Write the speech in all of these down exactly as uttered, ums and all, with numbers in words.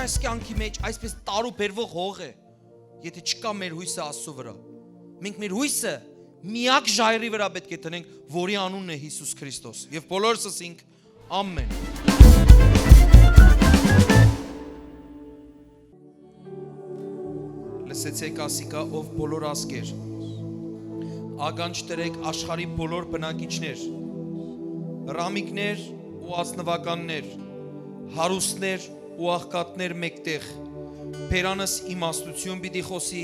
այս կեանքի մեջ այսպես տարուբերվող հող է, եթե չկայ մեր հոյսը Աստծո վրայ։ Մենք մեր հոյսը միակ ժայռի վրայ պէտք է դնենք, որի անունն է Յիսուս Քրիստոս։ Եւ բոլորս ըսինք. «Ամեն»։ Լսեցէք ասիկա, ով բոլոր ազգեր, ականջ դրէք, աշխարհի բոլոր բնակիչներ, ռամիկներ ու ազնուականներ, հարուստներ ու աղքատներ մէկտեղ, բերանս իմաստութիւն պիտի խօսի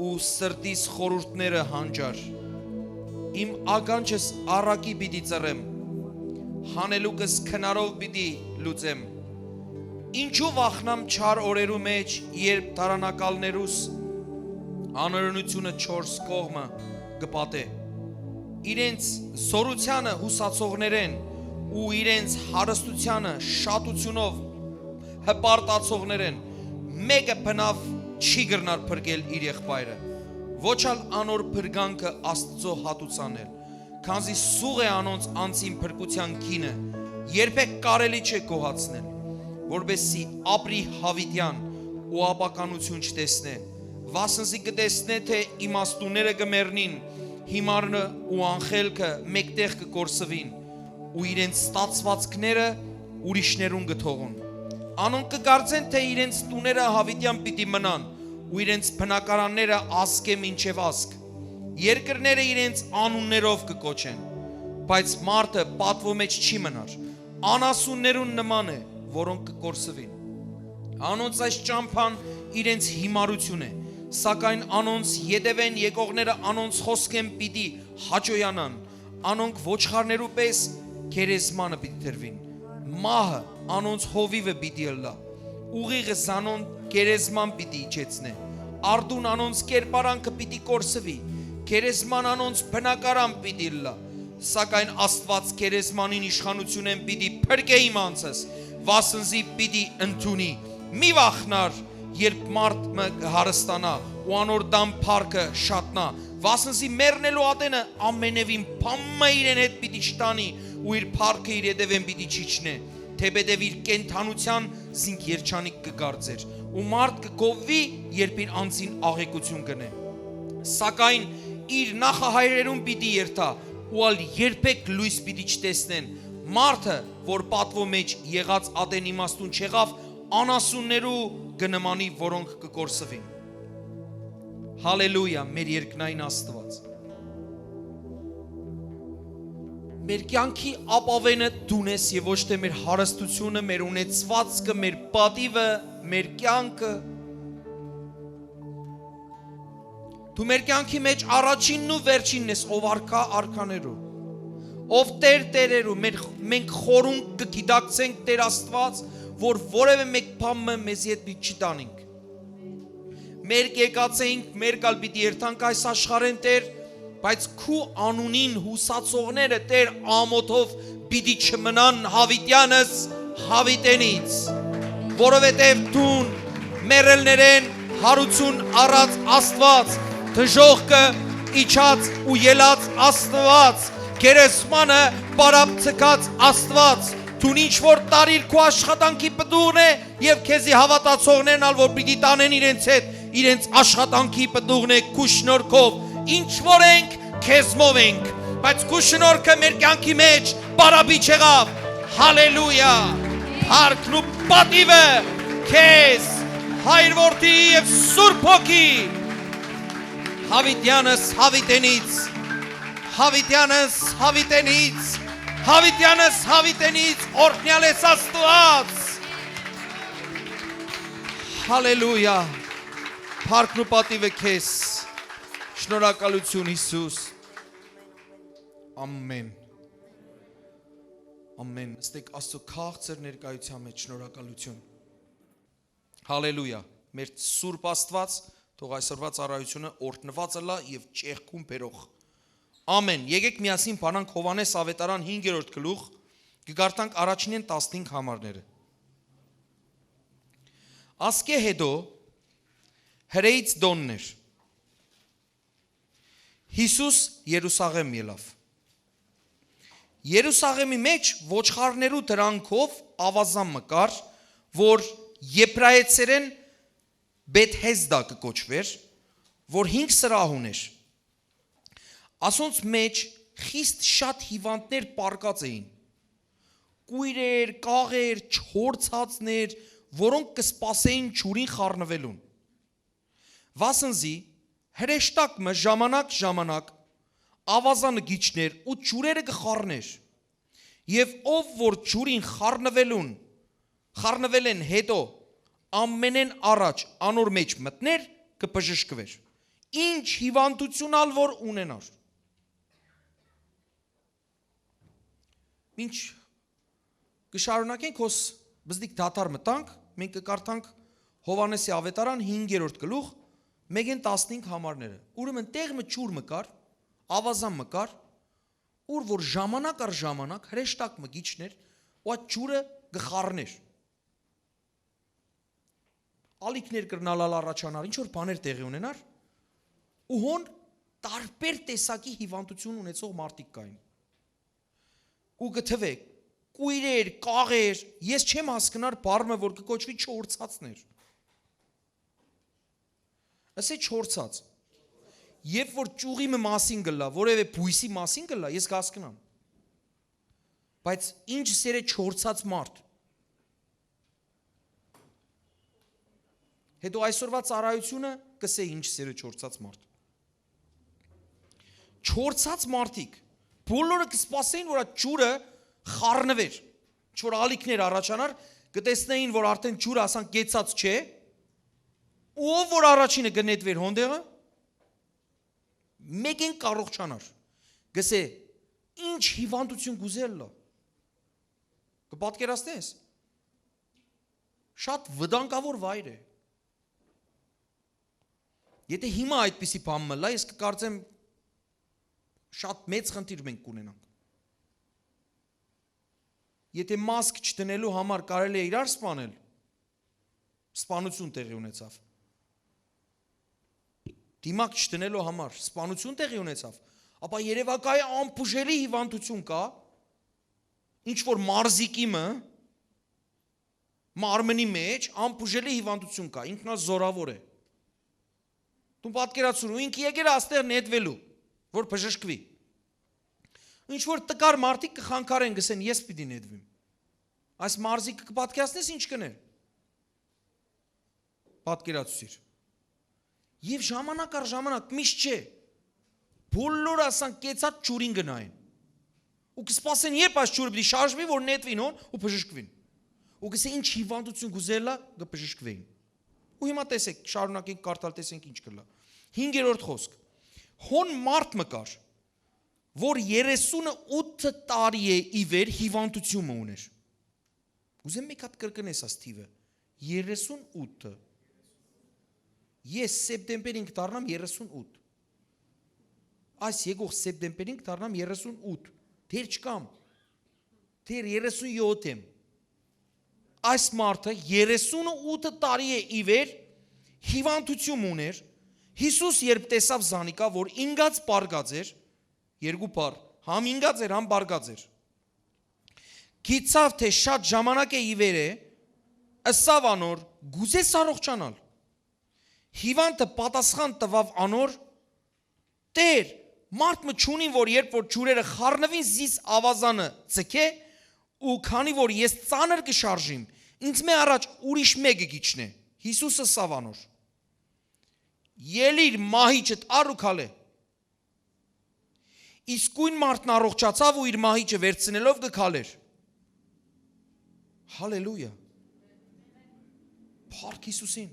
ու սրտիս խորհուրդները հանճար։ Իմ ականջս առակի պիտի ծռեմ, հանելուկս քնարով պիտի լուծեմ։ Ինչո՞ւ վախնամ չար օրերու մէջ, երբ դարանակալներուս անօրենութիւնը չորս կողմը կը պատէ։ Իրենց զօրութեանը յուսացողներէն ու իրենց հարստութեանը շատութիւնով հպարտացողներէն մէկը բնաւ չի կրնար փրկել իր եղբայրը, ոչ ալ անոր փրկանքը Աստուծոյ յատուցանել, քանզի սուղ է անոնց անձին փրկութեան գինը, երբեք կարելի չէ գոհացնել, որպեսզի ապրի յաւիտեան ու ապականութիւն չտեսնէ, վասն զի կը տեսնէ, թէ իմաստունները կը մեռնին, յիմարը ու անգելքը մէկտեղ կը կորսուին, ու իրենց ստացուածքները ուրիշներուն կը թողուն։ Անոնք կը կարծեն, թէ իրենց տուները յաւիտեան պիտի մնան, ու իրենց բնակարանները ազգէ մինչեւ ազգ։ Երկրները իրենց անուններով կը կոչեն, բայց մարդը պատուոյ մէջ չի մնար, անասուններուն նման է, որոնք կը կորսուին։ Անոնց այս ճամբան իրենց յիմարութիւն է, սակայն անոնց ետեւէն եկողները անոնց խօսքէն պիտի հաճոյանան, անոնք ոչխարներու պէս գերեզմանը պիտի դրուին, մահը անոնց հովիւը պիտի ըլլայ, ուղիղը զանոնց գերեզման պիտի իջեցնէ, արտուն անոնց կերպարանքը պիտի կորսուի, գերեզման անոնց բնակարան պիտի ըլլայ, սակայն Աստուած գերեզմանին իշխանութիւնէն պիտի փրկէ իմ անձս, վասն զի պիտի ընդունի։ Մի վախնար, երբ մարդ մը կը հարստանայ ու անոր տան փառքը շատնայ, վասն զի մեռնելու ատենը ամենեւին բան մը իրեն հետ պիտի չտանի ու իր փառքը իր ետեւէն պիտի չիջնէ, թէպետեւ իր կենդանութեան զինք երջանիկ կը կարծէր, ու մարդ կը գովուի, երբ իր անձին աղէկութիւն կ'ընէ։ Սակայն իր նախահայրերուն պիտի երթայ ու ալ երբեք լոյս պիտի չտեսնեն։ Մարդը, որ պատուոյ մէջ եղած ատեն իմաստուն չեղաւ, անասուններու կը նմանի, որոնք կը կորսուին։ Հալելույա, մեր երկնային Աստուած։ Մեր կեանքի ապաւէնը դուն ես եւ ոչ թէ մեր հարստությունը, մեր ունեցվածքը, մեր պատիվը, մեր կեանքը։ Դու մեր կեանքի մէջ առաջինն ու վերջինն ես, ով արքայ արքաներու, ով Տէր տէրերու։ Մեր, մենք խորունկ կը գիտակցենք, Տէր Աստուած, որ որեւէ մէկ բան մը մեզի հետ պիտի չի տանինք։ Մեր եկած էինք, մեր գալ պիտի երթանք այս աշխարհէն, Տէր, բայց քու անունին յուսացողները, Տէր, ամօթով պիտի չմնան յաւիտեանս յաւիտենից, որովհետեւ դուն մեռելներէն յարութիւն առած Աստուած, դժոխքը իջած ու ելած Աստուած, գերեզմանը պարապ ցկած Աստուած, դուն ինչ որ տարիր քու աշխատանքի պտուղն է, եւ քեզի հաւատացողներն ալ որ պիտի տանեն իրենց հետ, իրենց աշխատանքի պտուղն է քու շնորհքով, ինչ որ ենք, քեզմով ենք, բայց քու շնորհքը մեր կեանքի մէջ պարապի չեղաւ։ Հալելույա։ Փառքն ու պատիվը քեզ, Հայր, Որդի եւ Սուրբ Հոգի։ Յաւիտեանս յաւիտենից, յաւիտեանս յաւիտենից, յաւիտեանս յաւիտենից օրհնեալ ես Աստուած։ Հալելույա։ Փառքն ու պատիվը քեզ։ Շնորհակալություն, Յիսուս։ Ամեն։ Ամեն։ Նստեք Աստծո քաղցր ներկայության մեջ, շնորհակալություն։ Հալելույա։ Մեր Սուրբ Աստուած, թող այսօրվա ծառայությունը օրհնուած ըլլայ եւ ճեղքում բերող։ Ամեն։ Եկեք միասին բանանք Յովհաննէս Աւետարան հինգերորդ գլուխ, կը կարդանք առաջինէն տասնհինգ համարները։ Ասկէ հետո հրեից տօններ։ Յիսուս Երուսաղէմ ելաւ։ Երուսաղէմի մէջ ոչխարներու դրանքով աւազան մը կար, որ Եբրայեցերէն Բեթհեզդա կը կոչուէր, որ հինգ սրահ ունէր։ Ասոնց մէջ խիստ շատ հիւանդներ պառկած էին։ Կոյրեր, կաղեր, չորցածներ, որոնք կը սպասէին ջուրին խառնուելուն։ Վասն զի հրեշտակ մը ժամանակ-ժամանակ աւազանը կ'իջնէր ու ջուրերը կը խառնէր։ Եւ ով որ ջուրին խառնուելուն, խառնուելէն յետոյ ամենէն առաջ անոր մէջ մտնէր, կը բժշկուէր, ինչ հիւանդութիւն ալ որ ունենար։ Մինչ կը շարունակենք, հոս բզդիկ դադար մտանք, մենք կը կարդանք Յովհաննէսի Աւետարան, հինգերորդ գլուխ, մէկէն տասնհինգ համարները։ Ուրեմն տեղ մը ջուր մը կար, աւազան մը կար, ուր որ ժամանակ առ ժամանակ հրեշտակ մը կ'իջնէր ու այդ ջուրը կը խառնէր։ Ալիքներ կրնալ ալ առաջանար, ինչ որ բաներ տեղի ունենար, ու հոն տարբեր տեսակի հիւանդութիւն ունեցող մարդիկ կային։ Ու կը թուէ, կոյրեր, կաղեր, ես չեմ հասկնար բառը, որ կը կոչուի չորցածներ։ Ըսէ չորցած։ Երբ որ ճյուղի մը մասին գլա, որևէ բոյսի մասին գլա, ես կհասկնամ։ Բայց ինչ սերե չորցած մարդ։ Հետո այսօրվա ծառայությունը կսէ ինչ սերե չորցած մարդ։ Չորցած մարդիկ, բոլորը կսպասեին, որ այդ ջուրը խառնվեր, ինչ որ ալիքներ առաջանար, կտեսնեին, որ արդեն ջուրը ասանք կեցած չէ, ու ով որ առաջինը կնետվեր հոնդեղը, մեկին կարող չանար։ Կսե, ինչ հիվանդություն կուզել լա։ Կպատկերացնես։ Շատ վտանգավոր վայր է։ Եթե հիմա այդպիսի բան մը լա, ես կկարծեմ շատ մեծ խնդիր մենք կունենանք։ Եթե մասկ չդնելու համար կարելի է իրար սպանել, սպանություն տեղի ունեցավ։ Դիմակ չդնելու համար սպանություն տեղի ունեցավ, ապա երևակայ անբուժելի հիվանդություն կա, ինչ որ մարզիկի մը, մարմնի մեջ անբուժելի հիվանդություն կա, ինքնազորավոր է։ Դու պատկերացրու, ինքը եկել է աստեղ նետվելու, որ բժշկվի։ Ինչ որ տկար մարդիկ կը խանգարեն, կսեն, «Ես պիտի նետվեմ»։ Այս մարզիկը կը պատկերացնես ինչ կներ։ Պատկերացուցիր։ Եւ ժամանակ առ ժամանակ, միշտ չէ, բոլոր ասանք կեցած ջուրին գնային։ Ու կսպասեն, երբ այս ջուրը պիտի շարժվի, որ նետվին հոն ու բժշկվին։ Ու կսե, ինչ հիվանդություն կուզելա, կը բժշկվեին։ Ու հիմա տեսեք, շարունակենք կարդալ, տեսենք ինչ կլա։ Հինգերորդ խոսք։ Հոն մարդ մը կար, որ երեսունը ութ տարի է ի վեր հիվանդությունը ուներ։ Ուզեմ մեկ հատ կրկնես այս թիվը։ Երեսուն ութը։ Ես սեպտեմբերին կդառնամ երեսուն ութ։ Այս եկող սեպտեմբերին կդառնամ երեսուն ութ։ Դեռ չկամ։ Դեռ երեսուն յոթ եմ։ Այս մարդը երեսունութ տարի է ի վեր հիվանդություն ուներ։ Յիսուս երբ տեսաւ զանիկա, որ ինգած պարկած էր, երկու բառ, համ ինգած էր, համ պարկած էր, գիտցաւ, թէ շատ ժամանակ է ի վեր է, ըսաւ անոր. «Կ'ուզես առողջանալ»։ Հիվանդը պատասխան տուաւ անոր. «Տէր, մարդ մը չունին, որ երբ որ ջուրերը խառնուին, զիս աւազանը ձգէ, ու քանի որ ես ծանր կը շարժիմ, ինձմէ առաջ ուրիշ մէկը կ'իջնէ»։ Յիսուս ըսաւ անոր. «Ելի՛ր, մահիճդ առ ու քալէ»։ Իսկոյն մարդն առողջացաւ ու իր մահիճը վերցնելով կը քալէր։ Հալելույա։ Փառք Յիսուսին։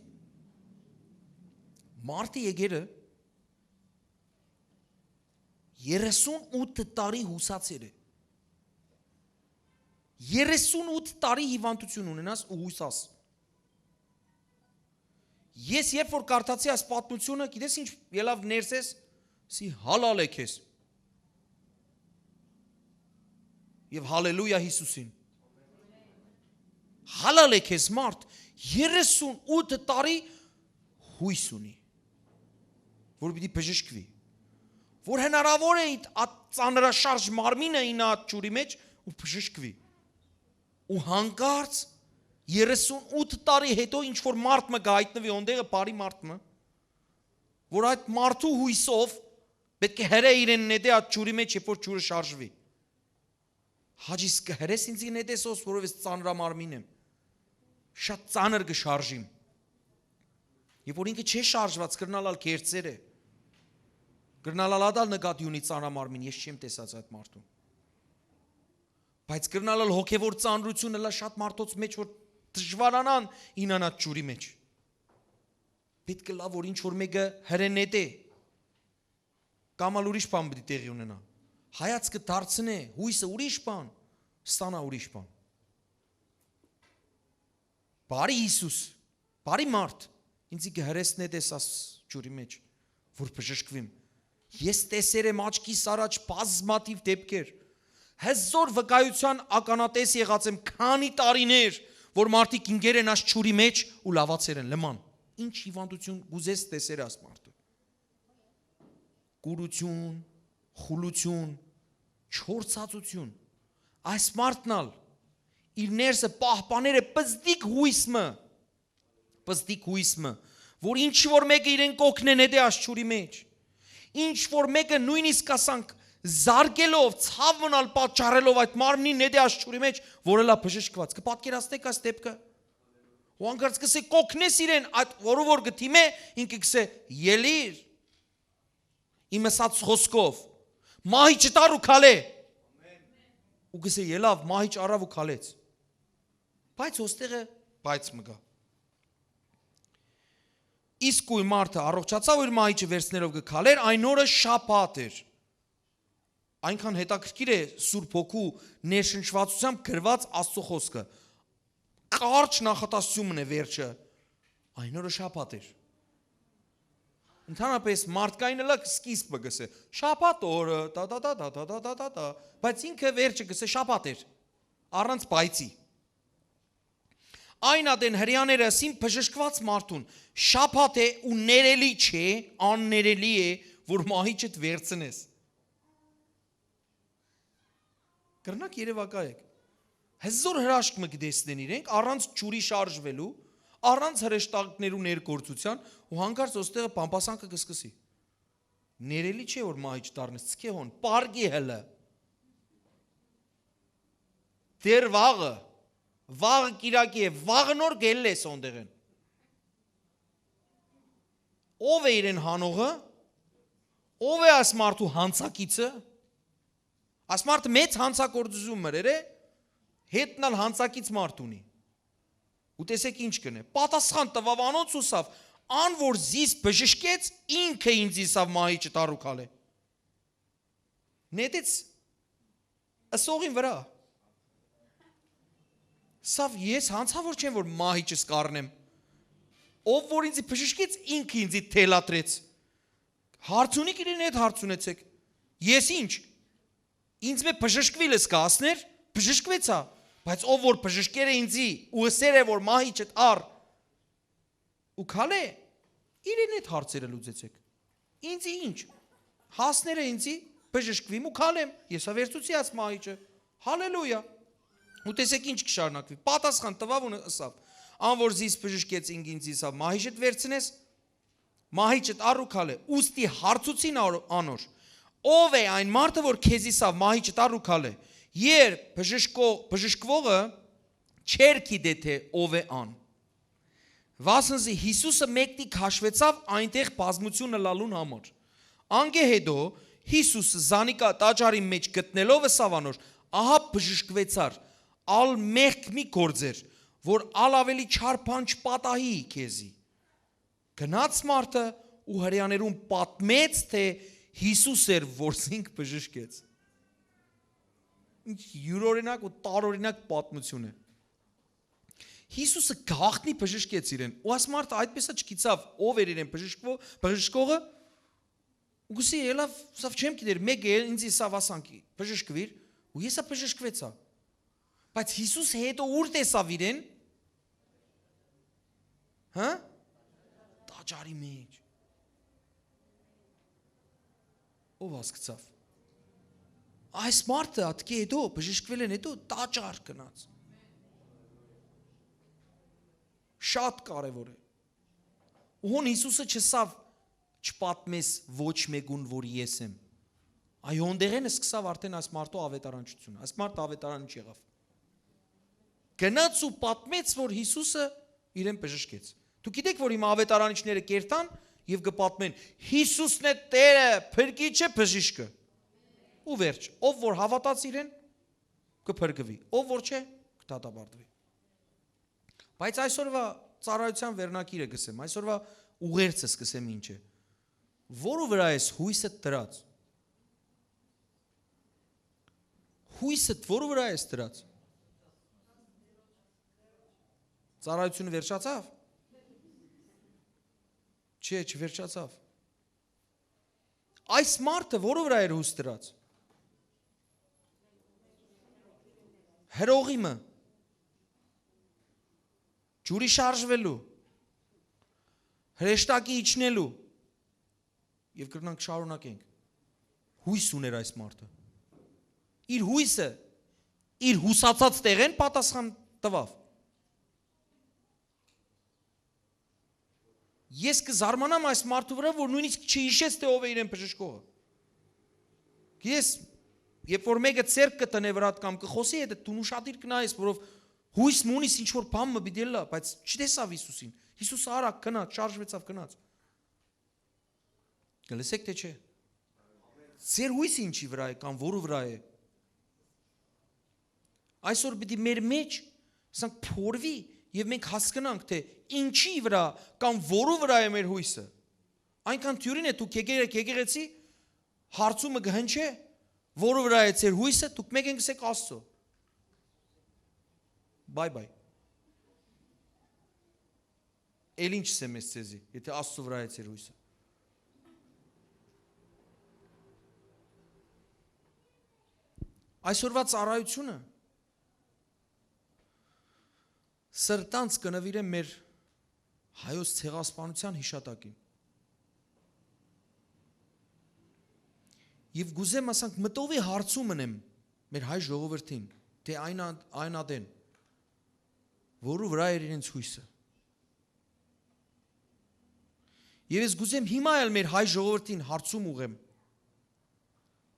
Մարդը եկերը երեսուն ութ տարի յուսացել է։ Երեսուն ութ տարի հիվանդություն ունենաս ու յուսաս։ Ես երբ որ կարդացի այս պատմությունը, գիտես ինչ ելավ ներսես, սի հալալ է քեզ։ Եվ հալելույա Յիսուսին։ Հալալ է քեզ մարդ, երեսուն ութ տարի յույս ունի, որ պիտի բժշկվի, որ հնարավոր է իդ ատ ծանրաշարժ մարմինը ինա ատ ջուրի մեջ ու բժշկվի։ Ու հանկարծ երեսունութ տարի հետո ինչ որ մարդ մը կը հայտնուի, յոն տեղը բարի մարդ մը, որ այդ մարդու յոյսով պէտք է հրէ իրեն նետէ այդ ջուրի մէջ, երբ որ ջուրը շարժուի։ Հաճիս կը հրես ինձի նետես, յոս որովհետեւ ես ծանրամարմին եմ։ Շատ ծանր կը շարժիմ։ Երբ որ ինքը չէ շարժուած, կրնալ ալ կերծեր է։ Կրնալ ալ ատալ նկատի ունի ծանրամարմին, ես չեմ տեսած այդ մարդուն։ Բայց կրնալ ալ հոգեվոր ծանրությունը լա շատ մարդոց մեջ, որ դժվարանան ինանալ ջուրի մեջ։ Պէտք է լա, որ ինչ որ մեկը հրենետէ, կամ ալ ուրիշ բան պիտի տեղի ունենա։ Հայացքը դարձնէ, յոյսը ուրիշ բան, ստանա ուրիշ բան։ Բարի Յիսուս, բարի մարդ, ինձի կը հրեսնե տես աս ջուրի մեջ, որ բժշկուիմ։ Ես տեսեր եմ աչքիս առաջ բազմաթիւ դեպքեր։ Հզոր վկայութեան ականատես եղած եմ քանի տարիներ, որ մարդիկ ինկեր են աս ջուրի մեջ ու լաւացեր են լման։ Ինչ հիվանդութիւն կ'ուզես տեսեր աս մարդը։ Կուրութիւն, խուլութիւն, չորցածութիւն։ Այս մարդն ալ իր ներսը պահպաներ է պզտիկ յոյս մը, պզտիկ յոյս մը, որ ինչ որ մեկը իրեն կ'օգնե նետէ աս ջուրի մեջ։ Ինչ որ մեկը նոյնիսկ ասանք զարկելով, ցաւ մնալ պատճառելով այդ մարմնին նետէ աս ջուրի մեջ, որ ըլլայ բժշկուած։ Կը պատկերացնեք այս դեպքը։ Ու անկարծ կ'ըսէ, կ'օգնես իրեն, այդ որու որ կը դիմէ, ինքը կ'ըսէ, ելիր, իմ ըսած խօսքով, մահիճը տար ու քալէ։ Ու կ'ըսէ, ելաւ, մահիճ առաւ ու քալեց։ Բայց ոստեղը, բայց մը կայ։ Իսկ ույն մարդը առողջացաւ, իր մահիճը վերցնելով կը քալէր, այն օրը շաբաթ էր։ Այնքան հետաքրքիր է Սուրբ Հոգու ներշնչվածությամբ գրված Աստծո խօսքը։ Կարճ նախատասութիւն մը է վերջը։ Այն օրը շաբաթ էր։ Ընդհանրապես մարդկայինը լա սկիզբը կ'ըսէ, շաբաթ օրը, տա, տա, տա, տա, տա, տա, տա, տա, տա, բայց ինքը վերջը կ'ըսէ շաբաթ էր, առանց բայց-ի։ Այն ատեն Հրեաները ըսին բժշկուած մարդուն. «Շաբաթ է ու ներելի չէ, աններելի է, որ մահիճդ վերցնես»։ Կրնակ երևակայեք։ Հզոր հրաշք մը կտեսնեն իրենք, առանց ջուրի շարժուելու, առանց հրեշտակներու ներգործութեան, ու հանկարծ ոստեղը բամբասանքը կը սկսի։ Ներելի չէ, որ մահիճ դառնես, ցկե հոն, պարգի հլը։ Դեռ վաղը, վաղը կիրակի է, վաղը նոր գելլես յոն տեղէն։ Ո՞վ է իրեն հանողը, ո՞վ է այս մարդու հանցակիցը։ Այս մարդը մեծ հանցագործութիւն մը էր, է, հետն ալ հանցակից մարդ ունի։ Ու տեսեք ինչ կ'ընէ։ Պատասխան տուաւ անոնց ու ըսաւ. «Ան որ զիս բժշկեց, ինքը ինձ ըսաւ. "Մահիճը տար ու քալէ"»։ Նետեց ըսողին վրայ։ Սա ես հանցավոր չեմ, որ մահիճս կառնեմ։ Ով որ ինձ բժշկեց, ինքը ինձ թելադրեց։ Հարց ունի՞ք իրեն հետ, հարց ունեցեք։ Ես ինչ։ Ինձ մէ բժշկվիլ ըսկա, ասներ, բժշկվեցա, բայց ով որ բժշկեր է ինձի ու ըսեր է, որ մահիճդ առ ու քալէ, իրեն այդ հարցերը լուծեցեք։ Ինձի ինչ։ Հասներ է ինձի, բժշկվիմ ու քալեմ, ես ա վերցուցի այս մահիճը։ Հալելույա։ Ու տեսեք ինչ կշարունակվի։ Պատասխան տվաւ ու ըսաւ. «Ան որ զիս բժշկեց, ինք ինձ ըսաւ. "Մահիճդ վերցնես, մահիճդ առ ու քալէ"։ Ուստի հարցուցին ար-, անոր. "Ո՞վ է այն մարդը, որ քեզ ըսաւ. "Մահիճդ առ ու քալէ""։ Երբ բժշկո-, բժշկվողը չէր գիտե, թե ով է ան, վասն զի Յիսուսը մեկնի քաշվեցաւ այնտեղ բազմութիւնը լալուն համար։ Անկէ հետո Յիսուս զանիկա տաճարի մեջ գտնելով՝ ըսաւ անոր. "Ահա բժշկվեցար, ալ մեղք մի գործեր, որ ալ աւելի չար բան չպատահի քեզի"։ Գնաց մարդը ու հրեաներուն պատմեց, թե Յիսուս էր, որ զինք բժշկեց։ Ինչ յուրօրինակ ու տարօրինակ պատմություն է։ Յիսուսը գաղտնի բժշկեց իրեն, ու այս մարդը այդպես ա չգիտցաւ ով էր իրեն բժշկվո-, բժշկողը, ու գուսի ելավ, սավ չեմ գիտեր, մեկը ինձ սավ ասանք բժշկվիր, ու ես ա բժշկվեցա։ Բայց Յիսուս հետո ուր տեսավ իրեն։ Հա։ Տաճարի մեջ։ Ո՞վ հասկցաւ։ Այս մարդը ատկի հետո, բժշկվել են հետո, տաճար գնաց։ Շատ կարեւոր է։ Ու հոն Յիսուսը չըսաւ. «Չպատմես ոչ մեկուն որ ես եմ»։ Այ հոն դեղէն սկսաւ արդեն այս մարդու աւետարանչութիւնը։ Այս մարդը աւետարան ինչ եղաւ։ Գնաց ու պատմեց որ Յիսուսը իրեն բժշկեց։ Դուք գիտեք որ հիմա աւետարանիչները կերթան եւ կը պատմեն. «Յիսուսն է Տերը, փրկիչը, բժիշկը»։ Ու վերջ, ով որ հաւատաց իրեն, կը փրկուի, ով որ չէ, կը դատապարտուի։ Բայց այսօրվա ծառայութեան վերնակիրը կ'ըսեմ, այսօրվա ուղերձս կ'ըսեմ ինչ է։ Որու վրա ես յոյսը դրած։ Յոյսը որու վրա ես դրած։ Ծառայությունը վերջացավ։ Չէ, չվերջացավ։ Այս մարդը որու վրա էր յոյս դրած։ Հրողի մը, ջուրի շարժուելու, հրեշտակի իջնելու, եւ կրնանք շարունակենք։ Յոյս ուներ այս մարդը։ Իր յոյսը, իր յուսացած տեղէն պատասխան տուաւ։ Ես կը զարմանամ այս մարդու վրա, որ նույնիսկ չհիշեց, թե ով է իրեն բժշկողը։ Ես, երբ որ մեկը ձեռք կը տնէ վրատ կամ կը խոսի հետ, դուն ուշադիր կնայես, որով յոյս մունիս ինչ որ բան մը պիտի ըլլայ, բայց չտեսաւ Յիսուսին։ Յիսուսը արագ գնաց, շարժվեցաւ, գնաց։ Կը լսեք, թե չէ։ Ձեր յոյսը ինչի վրա է կամ որու վրա է։ Այսօր պիտի մեր մեջ, ասենք, փորվի, եւ մենք հասկնանք, թե ինչի վրա կամ որու վրա է մեր յոյսը։ Այնքան դիւրին է, դուք եկե-, եկեղեցի, հարցումը կը հնչէ, որու վրա է ձեր յոյսը, դուք մեկեն կ'ըսեք Աստծո։ Bye bye։ Էլ ինչ սեմ ես ձեզի, եթե Աստծո վրա է ձեր յոյսը։ Այսօրվա ծառայությունը սրտանց կը նուիրեմ մեր հայոց ցեղասպանության յիշատակին։ Եւ կ'ուզեմ, ասանք, մտովի հարցում ընեմ մեր հայ ժողովրդին, թե այն ա-, այն ատեն, որու վրա էր իրենց յոյսը։ Եւ ես կ'ուզեմ հիմա էլ մեր հայ ժողովրդին հարցում ուղղեմ,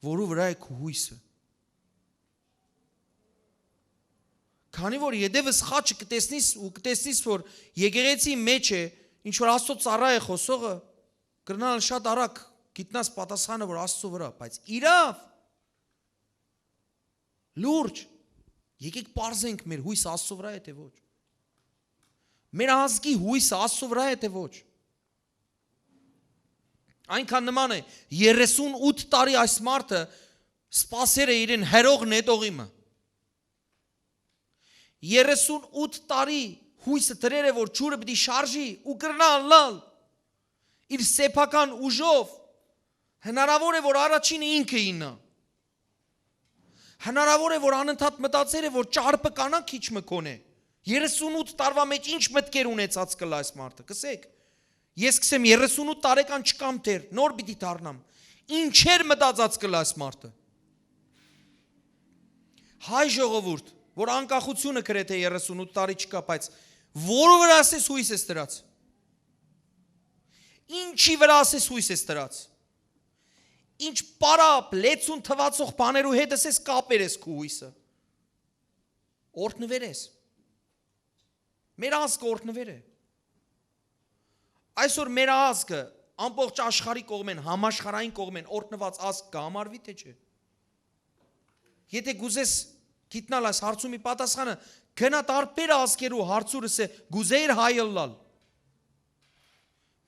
որու վրա է քու յոյսը։ Քանի որ յետևս խաչը կը տեսնիս ու կը տեսնիս, որ եկեղեցի մեջ է, ինչ որ Աստծո ծառայ է խոսողը, կրնալ շատ արագ գիտնաս պատասխանը, որ Աստծո վրա, բայց իրաւ, լուրջ, եկեք պարզենք, մեր յոյսը Աստծո վրա է, թե ոչ։ Մեր ազգի յոյսը Աստծո վրա է, թե ոչ։ Այնքան նման է, երեսուն ութ տարի այս մարդը սպասեր է իրեն հերող նետողի մը։ Երեսուն ութ տարի յոյսը դրեր է, որ ջուրը պիտի շարժի ու կրնա ըլլալ իր սեփական ուժով։ Հնարավոր է, որ առաջինը ինքը իննա։ Հնարավոր է, որ անընդհատ մտածեր է, որ ճարպը կանա քիչ մը կոնե։ Երեսուն ութ տարուա մեջ ինչ մտքեր ունեցած կլա այս մարդը, կսեք։ Ես կսեմ երեսուն ութ տարեկան չկամ դեռ, նոր պիտի դառնամ։ Ինչեր մտածած կլա այս մարդը։ Հայ ժողովուրդ, որ անկախությունը գրեթե երեսուն ութ տարի չկա, բայց որու վրա ասես յոյս ես դրած։ Ինչի վրա ասես յոյս ես դրած։ Ինչ պարապ, լեցուն թվացող բաներու հետ ես կապեր ես քու յոյսը։ Օրհնուեր ես։ Մեր ազգը օրհնուեր է։ Այսօր մեր ազգը ամբողջ աշխարհի կողմէն, համաշխարհային կողմէն օրհնված ազգ կը համարվի, թե չէ։ Եթե կուզես գիտնալ այս հարցումի պատասխանը, գնա տարբեր ազգերու հարցուրս է, կուզեիր հայ ըլլալ։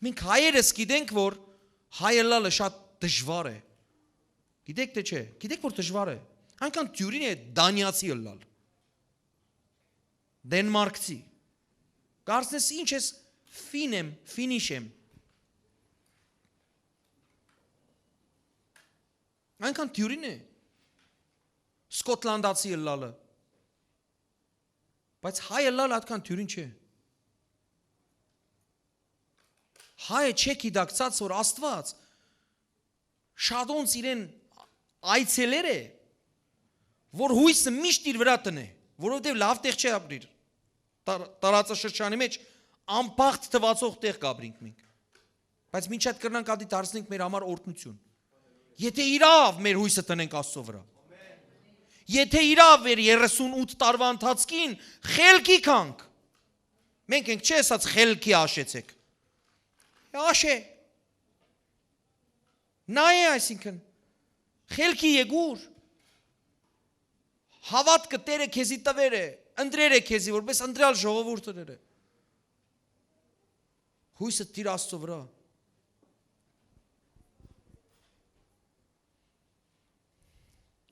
Մենք հայերս գիտենք, որ հայ ըլլալը շատ դժվար է։ Գիտեք, թե չէ, գիտեք, որ դժվար է։ Այնքան դիւրին է դանիացի ըլլալ, դենմարկցի։ Կարծես ինչ ես, ֆին եմ, ֆինիշ եմ։ Այնքան դիւրին է սկոտլանդացի ըլլալը, բայց հայ ըլլալը այդքան դիւրին չէ։ Հայը չէ գիտակցած, որ Աստված շատոնց իրեն այցելեր է, որ յոյսը միշտ իր վրա տնէ, որովհետեւ լաւ տեղ չէ ապրիր։ Տար-, տարածաշրջանի մեջ անբախտ թուացող տեղ կապրինք մենք։ Բայց մինչ այդ կրնանք ատի դարձնենք մեր համար օրհնություն։ Եթե իրաւ մեր հույսը տնենք Աստծո վրա։ Եթե իրաւ մեր երեսուն ութ տարվա ընթացքին խելքի գանք։ Մենք ենք, չէ՞, ասած, «Խելքի աշեցեք»։ Աշե։ Նայ է, այսինքն, խելքի եկուր։ Հաւատքը Տէրը քեզի տուեր է, ընտրեր է քեզի, որպես ընտրյալ ժողովուրդ ընտրեր է։ Հույսը տիր Աստծո վրա։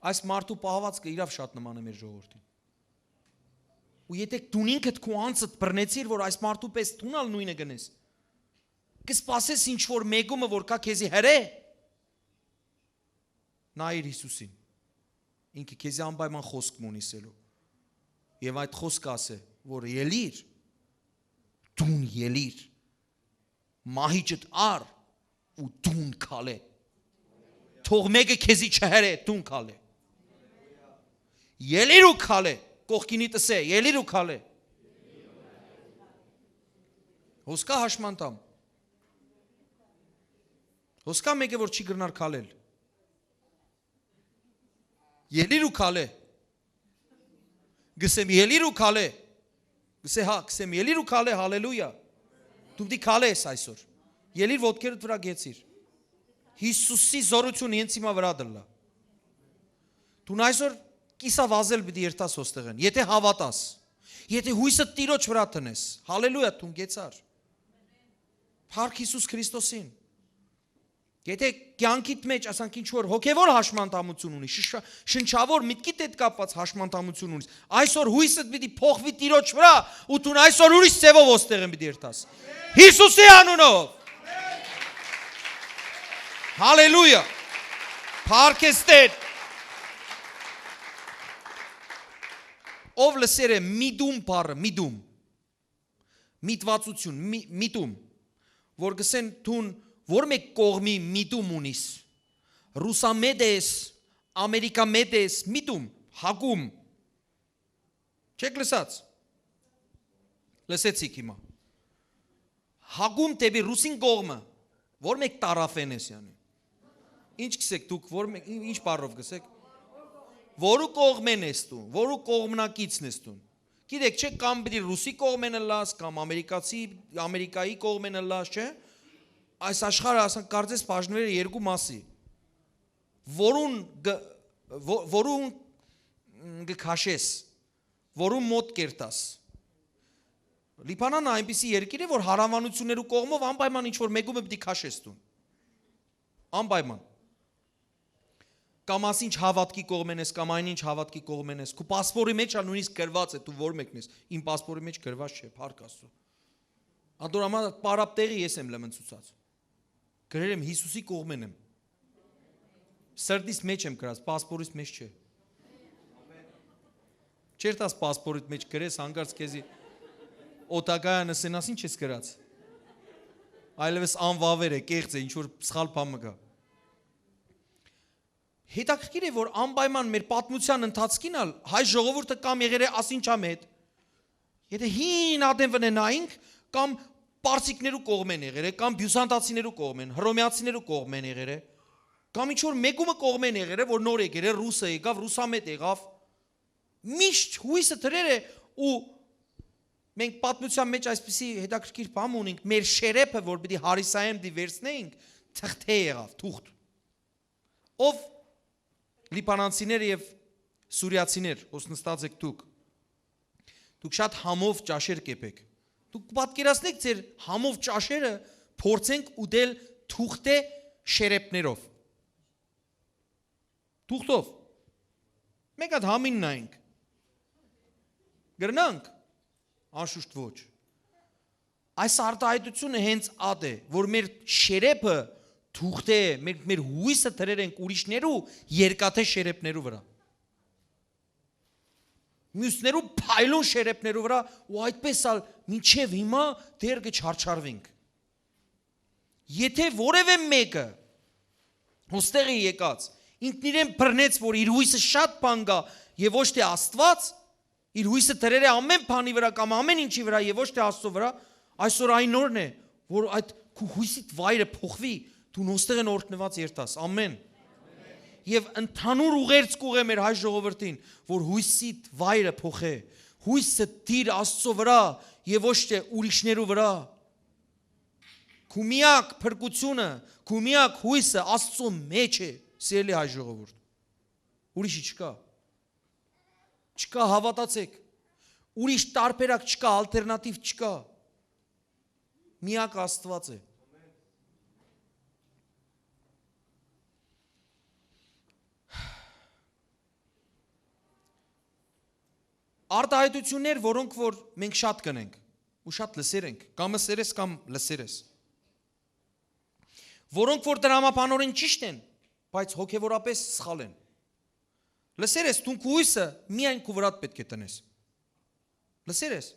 Այս մարդու պահվածքը իրաւ շատ նման է մեր ժողովրդին։ Ու եթե դուն ինքդ քու անձդ բռնեցիր, որ այս մարդու պես դուն ալ նույնը գնես, կը սպասես ինչ որ մեկումը, որ կա քեզի հրե, նայիր Յիսուսին։ Ինքը քեզի անպայման խոսք մունիսելու։ Եւ այդ խոսքը ասէ, որ ելիր, դուն ելիր, մահիճդ առ ու դուն քալէ։ Թող մեկը քեզի չհրե, դուն քալէ։ Ելիր ու քալէ, կողքինիդ ըսէ, ելիր ու քալէ։ Հոսկա հաշմանդամ։ Հոսկա մեկը, որ չի կրնար քալել։ Ելիր ու քալէ։ Գսեմ, ելիր ու քալէ։ Գսե, հա, գսեմ, ելիր ու քալէ, հալելույա։ Դու պիտի քալես այսօր։ Ելիր ոտքերդ վրա գեցիր։ Յիսուսի զորությունը հենց հիմա վրա դլլա։ Դուն այսօր կիսա վազել պիտի երթաս հոստեղեն, եթե հաւատաս, եթե հույսը Տիրոջ վրա տնես, հալելույա, դուն գեցար։ Փառք Յիսուս Քրիստոսին։ Եթե կյանքիդ մեջ, ասանք, ինչ որ հոգեվոր հաշմանդամություն ունի, շշ-, շնչավոր միտքիդ հետ կապված հաշմանդամություն ունի, այսօր հույսդ պիտի փոխվի Տիրոջ վրա, ու դուն այսօր ուրիշ ձևով ոստեղեն պիտի երթաս։ Յիսուսի անունով։ Հալելույա։ Փառք ես Տեր։ Ով լսեր է միտում բառը, միտում, միտվածություն, մի-, միտում, որ գսեն դուն որ մեկ կողմի միտում ունիս, ռուսամետ ես, ամերիկամետ ես, միտում, հակում, չեք լսած, լսեցիք հիմա, հակում դեպի ռուսին կողմը, որ մեկ տարաֆեն ես, յանի, ինչ գսեք դուք, որ մեկ, ի-, ինչ բառով գսեք, որու կողմեն ես դու, որու կողմնակիցն ես դու։ Գիտեք, չէ՞, կամ պիտի ռուսի կողմեն ըլլաս, կամ ամերիկացի, Ամերիկայի կողմեն ըլլաս, չէ՞։ Այս աշխարհը, ասենք, կարծես բաժնուեր է երկու մասի, որուն գ-, ո-, որուն, մ, գ-, քաշես, որուն մոտ կերտաս։ Լիբանանը այնպիսի երկիր է, որ հարանվանություններու կողմով անպայման ինչ որ մեկումը պիտի քաշես դուն։ Անպայման։ Կամ ասինչ հաւատքի կողմեն ես, կամ այն ինչ հաւատքի կողմեն ես, քու պասպորի մեջ ալ նույնիսկ գրված է, դու որ մեկն ես, իմ պասպորի մեջ գրված չէ, փառք Աստծո։ Ատոր համար պարապ տեղի ես եմ լմնցուցած։ Գրեր եմ, Յիսուսի կողմեն եմ։ Սրտիս մեջ եմ գրած, պասպորիս մեջ չէ։ Չէր տաս պասպորիդ մեջ գրես, հանկարծ քեզի օտակայան ըսեն, ասին չես գրած։ Այլևս անվավեր է, կեղծ է, ինչ որ սխալ բան մը կա։ Հետաքրքիր է, որ անպայման մեր պատմության ընթացքին ալ հայ ժողովուրդը կամ եղեր է ասինչամետ, եթե հին ադեն վնենայինք, կամ պարսիկներու կողմեն եղեր է, կամ բիւզանդացիներու կողմեն, հռոմեացիներու կողմեն եղեր է, կամ ինչ որ մեկումը կողմեն եղեր է, որ նոր եկեր է, ռուսը եկաւ, ռուսամետ եղաւ, միշտ հույսը դրեր է, ու մենք պատմության մեջ այսպիսի հետաքրքիր բան ունենք, մեր շերեփը, որ պիտի հարիսայեմ դի վերցնեինք, թղթե եղաւ, թուղթ։ Ով լիբանանցիներ եւ սուրիացիներ, ոնց նստած եք դուք, դուք շատ համով ճաշեր կեպեք։ Դուք պատկերացնեք ձեր համով ճաշերը փորձենք ուտել թուղթե շերեփներով։ Թուղթով։ Մեկ հատ համին նայենք։ Կրնանք։ Անշուշտ ոչ։ Այս արտահայտությունը հենց ատ է, որ մեր շերեփը թուղթ է, մենք մեր հույսը դրեր ենք ուրիշներու երկաթե շերեփներու վրա։ Մյուսներու փայլուն շերեփներու վրա, ու այդպես ալ մինչև հիմա դեռ կը չարչարվենք։ Եթե որևէ մեկը հոստեղ է եկած, ինքն իրեն բռնեց, որ իր հույսը շատ բան կա եւ ոչ թե Աստված, իր հույսը դրեր է ամեն բանի վրա կամ ամեն ինչի վրա եւ ոչ թե Աստծո վրա, Այսօր այն օրն է, որ այդ քու յոյսիդ վայրը փոխուի, դու նոստեղէն օրհնուած երթաս։ Ամեն։ Եւ ընդհանուր ուղերձ կուղղեմ մեր հայ ժողովրդին, որ յոյսիդ վայրը փոխէ, յոյսը դիր Աստծո վրայ եւ ոչ թէ ուրիշներու վրայ։ Քու միակ փրկութիւնը, քու միակ յոյսը Աստծո մէջ է, սիրելի հայ ժողովուրդ։ Ուրիշի չկա։ Չկա, հավատացէք։ Ուրիշ տարբերակ չկա, ալտերնատիվ չկա։ Միակ Աստուած է։ Արտահայտություններ, որոնք որ մենք շատ կնենք ու շատ լսեր ենք, կամ լսեր ես, կամ լսեր ես, որոնք որ դրամաբանորեն ճիշտ են, բայց հոգեվորապես սխալ են։ Լսեր ես, դուն քու յոյսը միայն քու վրադ պէտք է տնես։ Լսեր ես,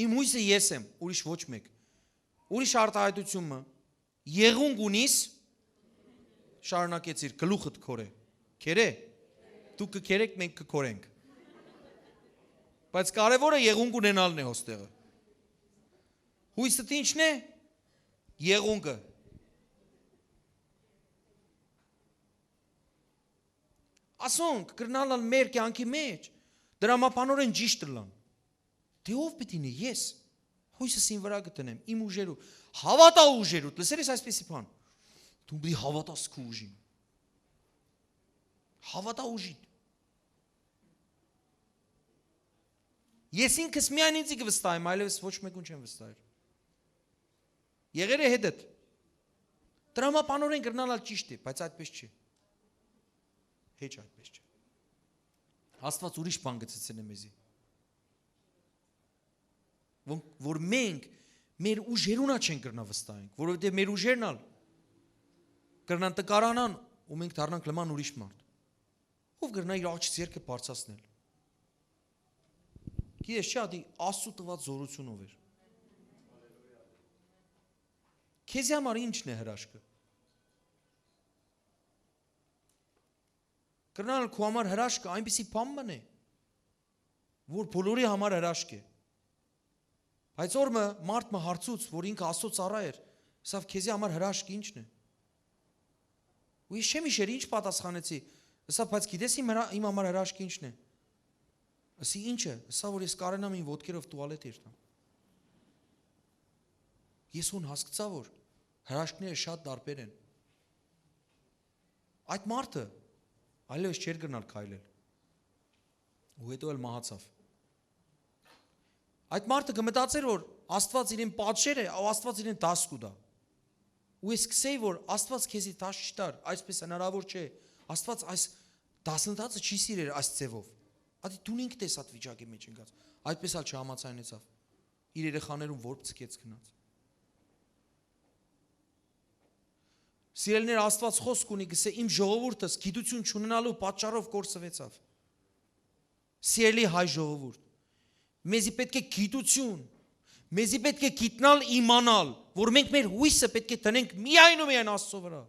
իմ յոյսը ես եմ, ուրիշ ոչ մեկ։ Ուրիշ արտահայտություն մը, եղունգ ունիս, շարունակեցիր, գլուխդ քորե։ Քերե, դուք կը քերեք, մենք կը քորենք։ Բայց կարևորը եղունգ ունենալն է հոստեղը։ Յոյսդ ի՞նչն է, եղունգը։ Ասոնք կրնան ալ մեր կեանքի մէջ դրամաբանորեն ճիշտ ըլլան։ Դե ո՞վ պիտի ինի, ես։ Յոյսս իմ վրայ կը տնեմ, իմ ուժերու։ Հավատա ուժերուդ, լսեր ես այսպիսի բան։ Դու պիտի հավատաս քու ուժին։ Հավատա ուժին։ Ես ինքս միայն ինձի կը վստահեմ, այլևս ոչ մեկուն չեմ վստահեր։ Եղեր է հետդ։ Դրամաբանորեն կրնան ալ ճիշտ է, բայց այդպես չի։ Հեչ այդպես չի։ Աստուած ուրիշ բան կը ցցնէ մեզի։ Որ, որ մենք մեր ուժերուն ա չեն կրնա վստահենք, որովհետեւ մեր ուժերն ալ կրնան տկարանան ու մենք դառնանք լման ուրիշ մարդ։ Ո՞վ կրնա իր աջ ձեռքը բարձրացնել։ Գիտես չէ, ատի Աստծու տված զորությունով էր։ Քեզի համար ի՞նչն է հրաշքը։ Կրնան քու համար հրաշքը այնպիսի բան մն է, որ բոլորի համար հրաշք է։ Բայց օր մը մարդ մը հարցուց, որ ինքը Աստծո ծառայ էր, ասաւ, քեզի համար հրաշքը ի՞նչն է։ Ու ես չեմ իշեր, ինչ պատասխանեցի։ Ասա, բայց գիտես իմ, հրա, իմ համար հրաշքը ի՞նչն է։ Ասի, ի՞նչը։ Ասա, որ ես կարենամ իմ ոտքերով տուալետ երթամ։ Ես հուն հասկցայ, որ հրաշքները շատ տարբեր են։ Այդ մարդը այլևս չէր գնալ քայլել։ Ու հետո էլ մահացավ։ Այդ մարդը կը մտածեր, որ Աստուած իրեն պատժեր է, ու Աստուած իրեն դաս կու տայ։ Ու ես կսեի, որ Աստուած քեզի դաս չտար, այսպես հնարավոր չէ։ Աստուած այս դասընթացը չի սիրեր այս ձևով։ Ատի դուն ինքդ ես այդ վիճակի մեջ ընկած։ Այդպես ալ չհամաձայնեցավ։ Իր երեխաներուն որբ ցկեց գնաց։ Սիրելիներ, Աստուած խոսք ունի, կսե, իմ ժողովուրդս գիտություն չունենալու պատճառով կորսուեցավ։ Սիրելի հայ ժողովուրդ, մեզի պէտք է գիտություն, մեզի պէտք է գիտնալ, իմանալ, որ մենք մեր յոյսը պէտք է տնենք միայն ու միայն Աստծո վրայ։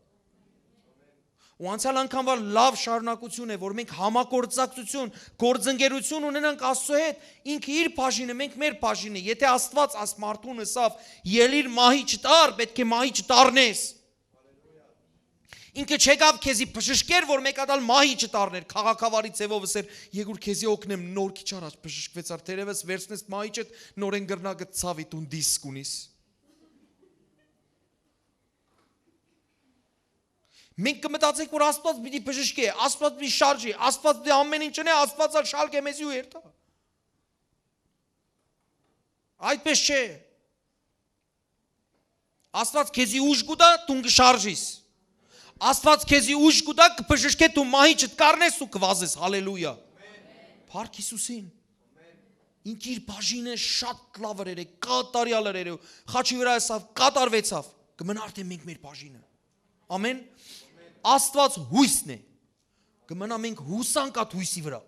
Ու անցյալ անգամվա լաւ շարունակություն է, որ մենք համագործակցություն, գործընկերություն ունենանք Աստծո հետ, ինքը իր բաժինը, մենք մեր բաժինը։ Եթե Աստուած այս մարդուն ըսաւ, «Ելիր մահի չտար», պէտք է մահի չտարնես։ Ինքը չեկաւ քեզի բժշկեր, որ մէկ ատալ մահի չտարներ, քաղաքավարի ձևով ըսեր, «Եկուր քեզի օգնեմ», նոր քիչ առաջ բժշկվեցար, թերևս վերցնես մահիճդ, նորեն կրնա գը ցաւի տուն դիսկ ունիս։ Մենք կը մտածենք, որ Աստուած պիտի բժշկէ, Աստուած պիտի շարժի, Աստուած պիտի ամեն ինչ ընէ, Աստուած ալ շալկէ մեզի ու երթայ։ Այդպես չէ։ Աստուած քեզի ուժ կու տայ, դուն կը շարժիս։ Աստուած քեզի ուժ կու տայ, կը բժշկէ, դու մահի չտկարնես ու կը վազես։ Հալելույա։ Փառք Յիսուսին։ Ինք իր բաժինը շատ լաւ ըրեր է, կատարյալ ըրեր է, խաչի վրա եսավ, կատարվեցավ, կը մնա արդեն մենք մեր բաժինը։ Ամեն։ Աստուած յոյսն է։ Կը մնա մենք յուսանք այդ յոյսի վրա։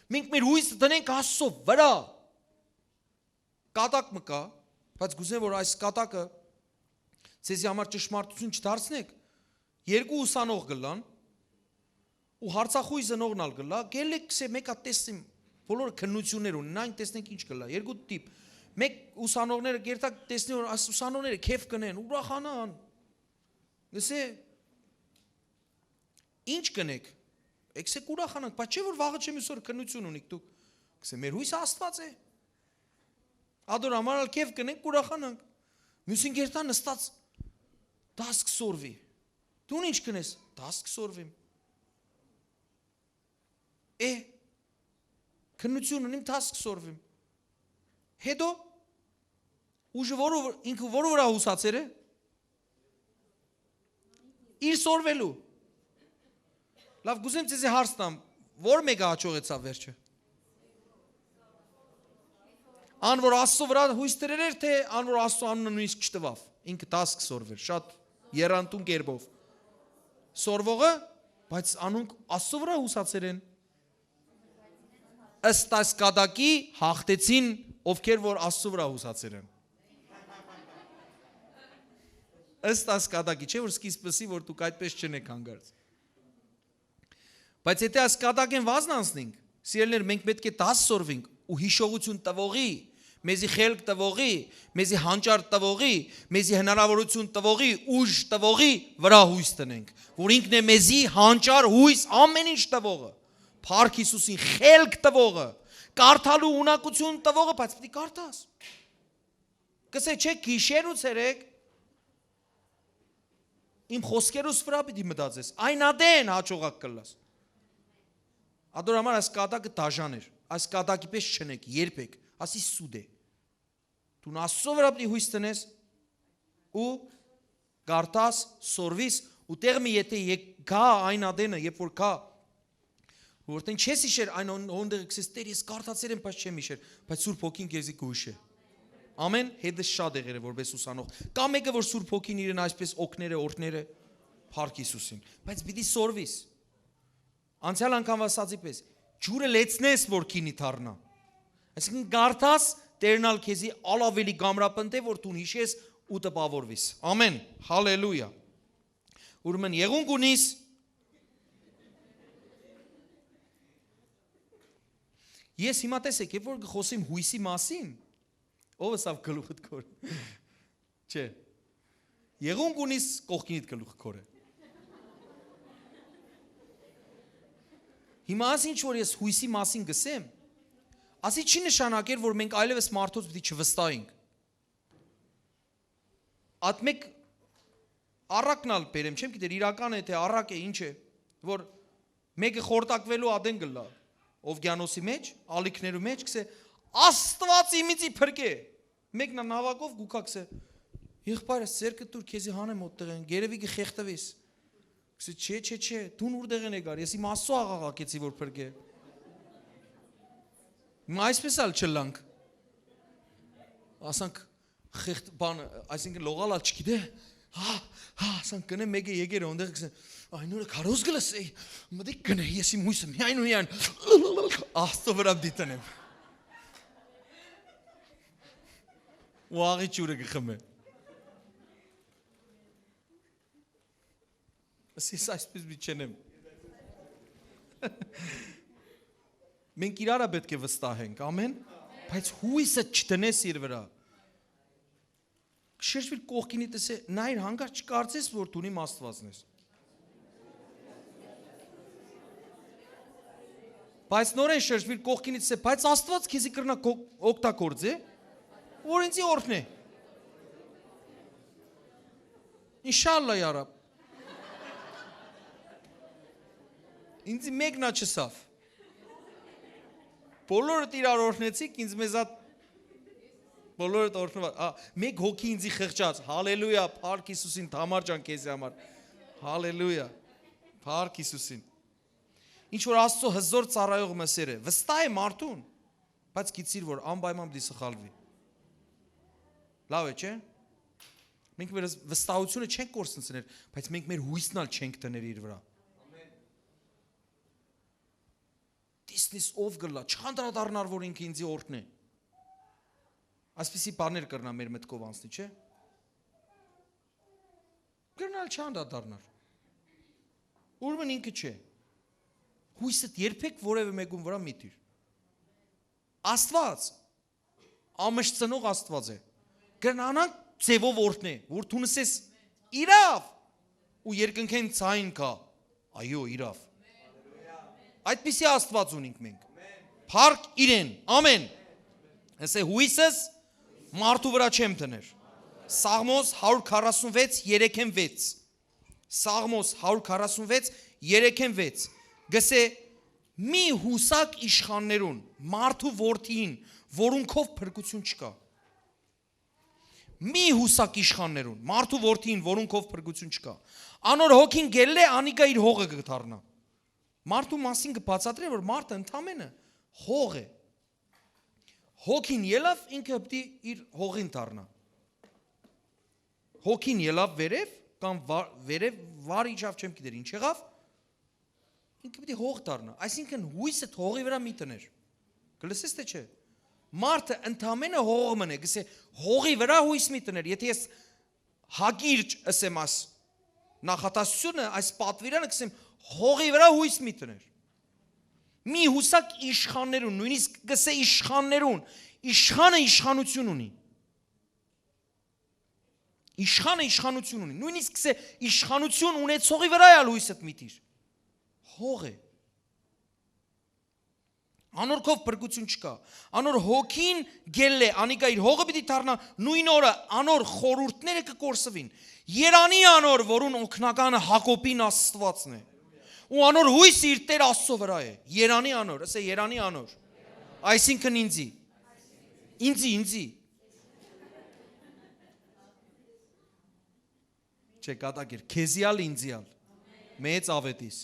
Մենք մեր յոյսը դնենք Աստծո վրա։ Կատակ մը կա, բայց կուզեմ, որ այս կատակը ձեզի համար ճշմարտություն չդարձնեք։ Երկու ուսանող կլան ու հարցախույզը նողնալ կլա, գելլեք, կսե, մեկ հատ տեսնեմ, բոլորը քննություններ ունենանք, տեսնենք ինչ կլա։ Երկու տիպ։ Մէկ ուսանողները կերտակ տեսնի, որ այս ուսանողները քեֆ կնեն, ուրախանան։ Գսե, «Ի՞նչ կնեք»։ «Եկսեք ուրախանանք, բայց չէ՞ որ վաղը չէ մյուս օր քննություն ունիք դուք»։ Գսե, «Մեր հոյսը Աստուած է։ Ատոր համար ալ քեֆ կնենք, ուրախանանք»։ Միւսին կերտա նստած, «Դաս կսորվի»։ «Դուն ի՞նչ կնես»։ «Դաս կսորվիմ»։ «Է, քննություն ունիմ, դաս կսորվիմ»։ Հետո ուժը որու վր-, ինքը որու վրայ յուսացեր է։ Իր սորվելու։ Լավ, կուզեմ ձեզի հարց տամ, ո՞ր մէկը յաջողեցաւ վերջը։ Ան, որ Աստծո վրայ յոյս դրեր էր, թէ ան, որ Աստծո անունը նոյնիսկ չտուաւ, ինքը դաս կսորվեր, շատ եռանդուն կերպով։ Սորվողը, բայց անոնք Աստծո վրայ յուսացեր են։ Ըստ այս կատակի հաղթեցին, ովքեր որ Աստծո վրայ յուսացեր են։ Ըստ այս կատակի, չէ՞ որ սկիզբը սի, որ դուք այդպես չնեք հանկարծ։ Բայց եթե այս կատակէն վազն անցնենք, սիրելիներ, մենք պէտք է դաս սորվենք ու յիշողություն տվողի, մեզի խելք տվողի, մեզի հանճար տվողի, մեզի հնարավորություն տվողի, ուժ տվողի վրայ յոյս տնենք, որ ինքն է մեզի հանճար, յոյս, ամեն ինչ տվողը, Փառք Յիսուսին, խելք տվողը, կարդալու ունակություն տվողը, բայց պիտի կարդաս։ Կսե, չէ, գիշեր ու ցերեկ իմ խօսքերուս վրայ պիտի մտածես, այն ատեն հաջողակ կլաս։ Ատոր համար այս կատակը դաժան էր, այս կատակի պես չնեք երբեք, ասի սուտ է։ Դուն Աստծո վրայ պիտի յոյս տնես ու կարդաս, սորվիս, ու տեղ մը եթե եկ-, գայ այն ատենը, երբ որ գայ, որտեն չես յիշեր այն հոն-, հոն տեղը, կսես, «Տէր, ես կարդացեր եմ, բայց չեմ յիշեր», բայց Սուրբ Հոգին քեզի կհիշէ։ Ամեն, հետս շատ եղեր է որպես ուսանող։ Կա մեկը, որ Սուրբ Հոգին իրեն այսպես օգներ է, օրհներ է, Փառք Յիսուսին, բայց պիտի սորվիս։ Անցեալ անգամ ասացի պես, ջուրը լեցնես, որ գինի դառնայ։ Այսինքն, կարդաս, Տէրն ալ քեզի ալ ավելի կամրապնդէ, որ դուն յիշես ու տպաւորվիս։ Ամեն, հալելույա։ Ուրեմն եղունգ ունիս։ Ես հիմա տեսեք, երբ որ կխոսեմ յոյսի մասին, ո՞վ ըսաւ գլուխդ կոր։ Չէ։ Եղունգ ունիս, կողքինիդ գլուխ կորէ։ Հիմա աս ինչ որ ես յոյսի մասին գսեմ, ասի չի նշանակեր, որ մենք այլևս մարդոց պիտի չվստահենք։ Ատ մեկ առակն ալ բերեմ, չեմ գիտեր, իրական է, թե առակ է, ինչ է, որ մեկը խորտակվելու ատեն գլա, ովկիանոսի մեջ, ալիքներու մեջ, կսե, «Աստուած իմ ինձի փրկէ»։ Մեկն ա նավակով գուքա, կսե, «Եղբայր, ես ձերքը տուր, քեզի հանեմ օտտեղեն, գերեւի կը խեղդվիս»։ Կսե, «Չէ, չէ, չէ, դուն ուրտեղեն եկար, ես իմ Աստծո աղաղակեցի, որ փրկէ»։ Հիմա այսպես ալ չլանք։ Ասանք, խեղդ-, բան, այսինքն լողալ ալ չգիտէ, հա, հա, ասանք, կնե մեկը եկեր, օնդեղ կսե, «Այն օրը քարոզ գլսե, մտիկ կնե, ես իմ յոյսը միայն ու միայն Աստծո վրայ պիտի տնեմ»։ Ու աղի ջուրը կը խմե։ Ես այսպես պիտի չնեմ։ Մենք իրարը պէտք է վստահենք, ամեն, բայց յոյսը չտնես իր վրայ։ Շրջվիր կողքինի, տեսե, նայր, հանկարծ չկարծես, որ դու իմ Աստուածն ես։ Բայց նորեն շրջվիր կողքինի, տեսե, բայց Աստված քեզի կրնա կո-, օգտագործե, որ ինձի օրհնե։ Ինշալլա, յարաբ։ Ինձի մեկն ա չըսաւ։ Բոլորդ իրար օրհնեցիք, ինձ մեզ ա-, բոլորդ օրհնված։ Ա, մեկ հոգի ինձի խղճաց։ Հալելույա, փառք Հիսուսին, Թամար ջան, քեզի համար։ Հալելույա, փառք Հիսուսին։ Ինչ որ Աստծո հզոր ծառայող մսեր է, վստահ է մարդուն, բայց գիտիր, որ անպայման պիտի սխալվի։ Լավ է, չէ՞։ Մենք մեր վստահությունը չենք կորսնցնել, բայց մենք մեր հույսն ալ չենք դնել իր վրա։ Տեսնես ով գլա, չանդրադառնար, որ ինքը ինձի օրհնէ։ Այսպիսի բաներ կրնա մեր մտքով անցնի, չէ՞։ Կրնալ չանդրադառնար։ Ուրեմն ինքը չէ։ Հույսդ երբեք որևէ մեկուն վրա մի դիր։ Աստված ամշցնող Աստուած է։ Կրնանանք ձեւով օրհնե, որ դուն ըսես իրաւ, ու երկնքէն ձայն գայ. «Այո, իրաւ»։ Այդպիսի Աստուած ունինք մենք։ Փառք իրեն։ Ամեն։ Ասե, հոյսս մարդու վրայ չեմ դներ։ Սաղմոս հարիւր քառասունվեց, երեքէն վեց։ Սաղմոս հարիւր քառասունվեց, երեքէն վեց։ Գսե. «Մի յուսակ իշխաններուն, մարդու որդիին, որուն քով փրկութիւն չկայ»։ Մի յուսակ իշխաններուն, մարդու որդիին, որուն քով փրկութիւն չկայ։ Անոր հոգին գելլէ, անիկա իր հողը կը դառնայ։ Մարդու մասին կը բացատրէ, որ մարդը ընդամենը հող է։ Հոգին ելաւ, ինքը պիտի իր հողին դառնայ։ Հոգին ելաւ վերեւ, կամ վա-, վերեւ վար իջաւ, չեմ գիտեր ինչ եղաւ, ինքը պիտի հող դառնայ։ Այսինքն՝ հոյսը հողի վրայ մի դներ։ Կը լսես, թէ չէ։ Մարդը ընդամենը հող մնէ, գսե, հողի վրայ հոյս մի դներ։ Եթե ես հակիրճ ըսեմ այս նախատասությունը, այս պատվիրանը, գսեմ, հողի վրայ հոյս մի դներ։ Մի յուսակ իշխաններուն, նոյնիսկ գսե իշխաններուն, իշխանը իշխանութիւն ունի։ Իշխանը իշխանութիւն ունի։ Նոյնիսկ գսե իշխանութիւն ունեցողի վրայ ալ հոյսդ մի դիր։ Հող է։ Անոր քով փրկութիւն չկայ։ Անոր հոգին գելլէ, անիկա իր հողը պիտի դառնայ, նոյն օրը անոր խորհուրդները կը կորսուին։ Երանի անոր, որուն օգնականը Յակոբին Աստուածն է, ու անոր հոյսը իր Տեր Աստծո վրայ է։ Երանի անոր, ասե, երանի անոր։ Այսինքն՝ ինձի։ Ինձի, ինձի։ Չէ, կատակեր, քեզի ալ, ինձի ալ։ Մեծ աւետիս,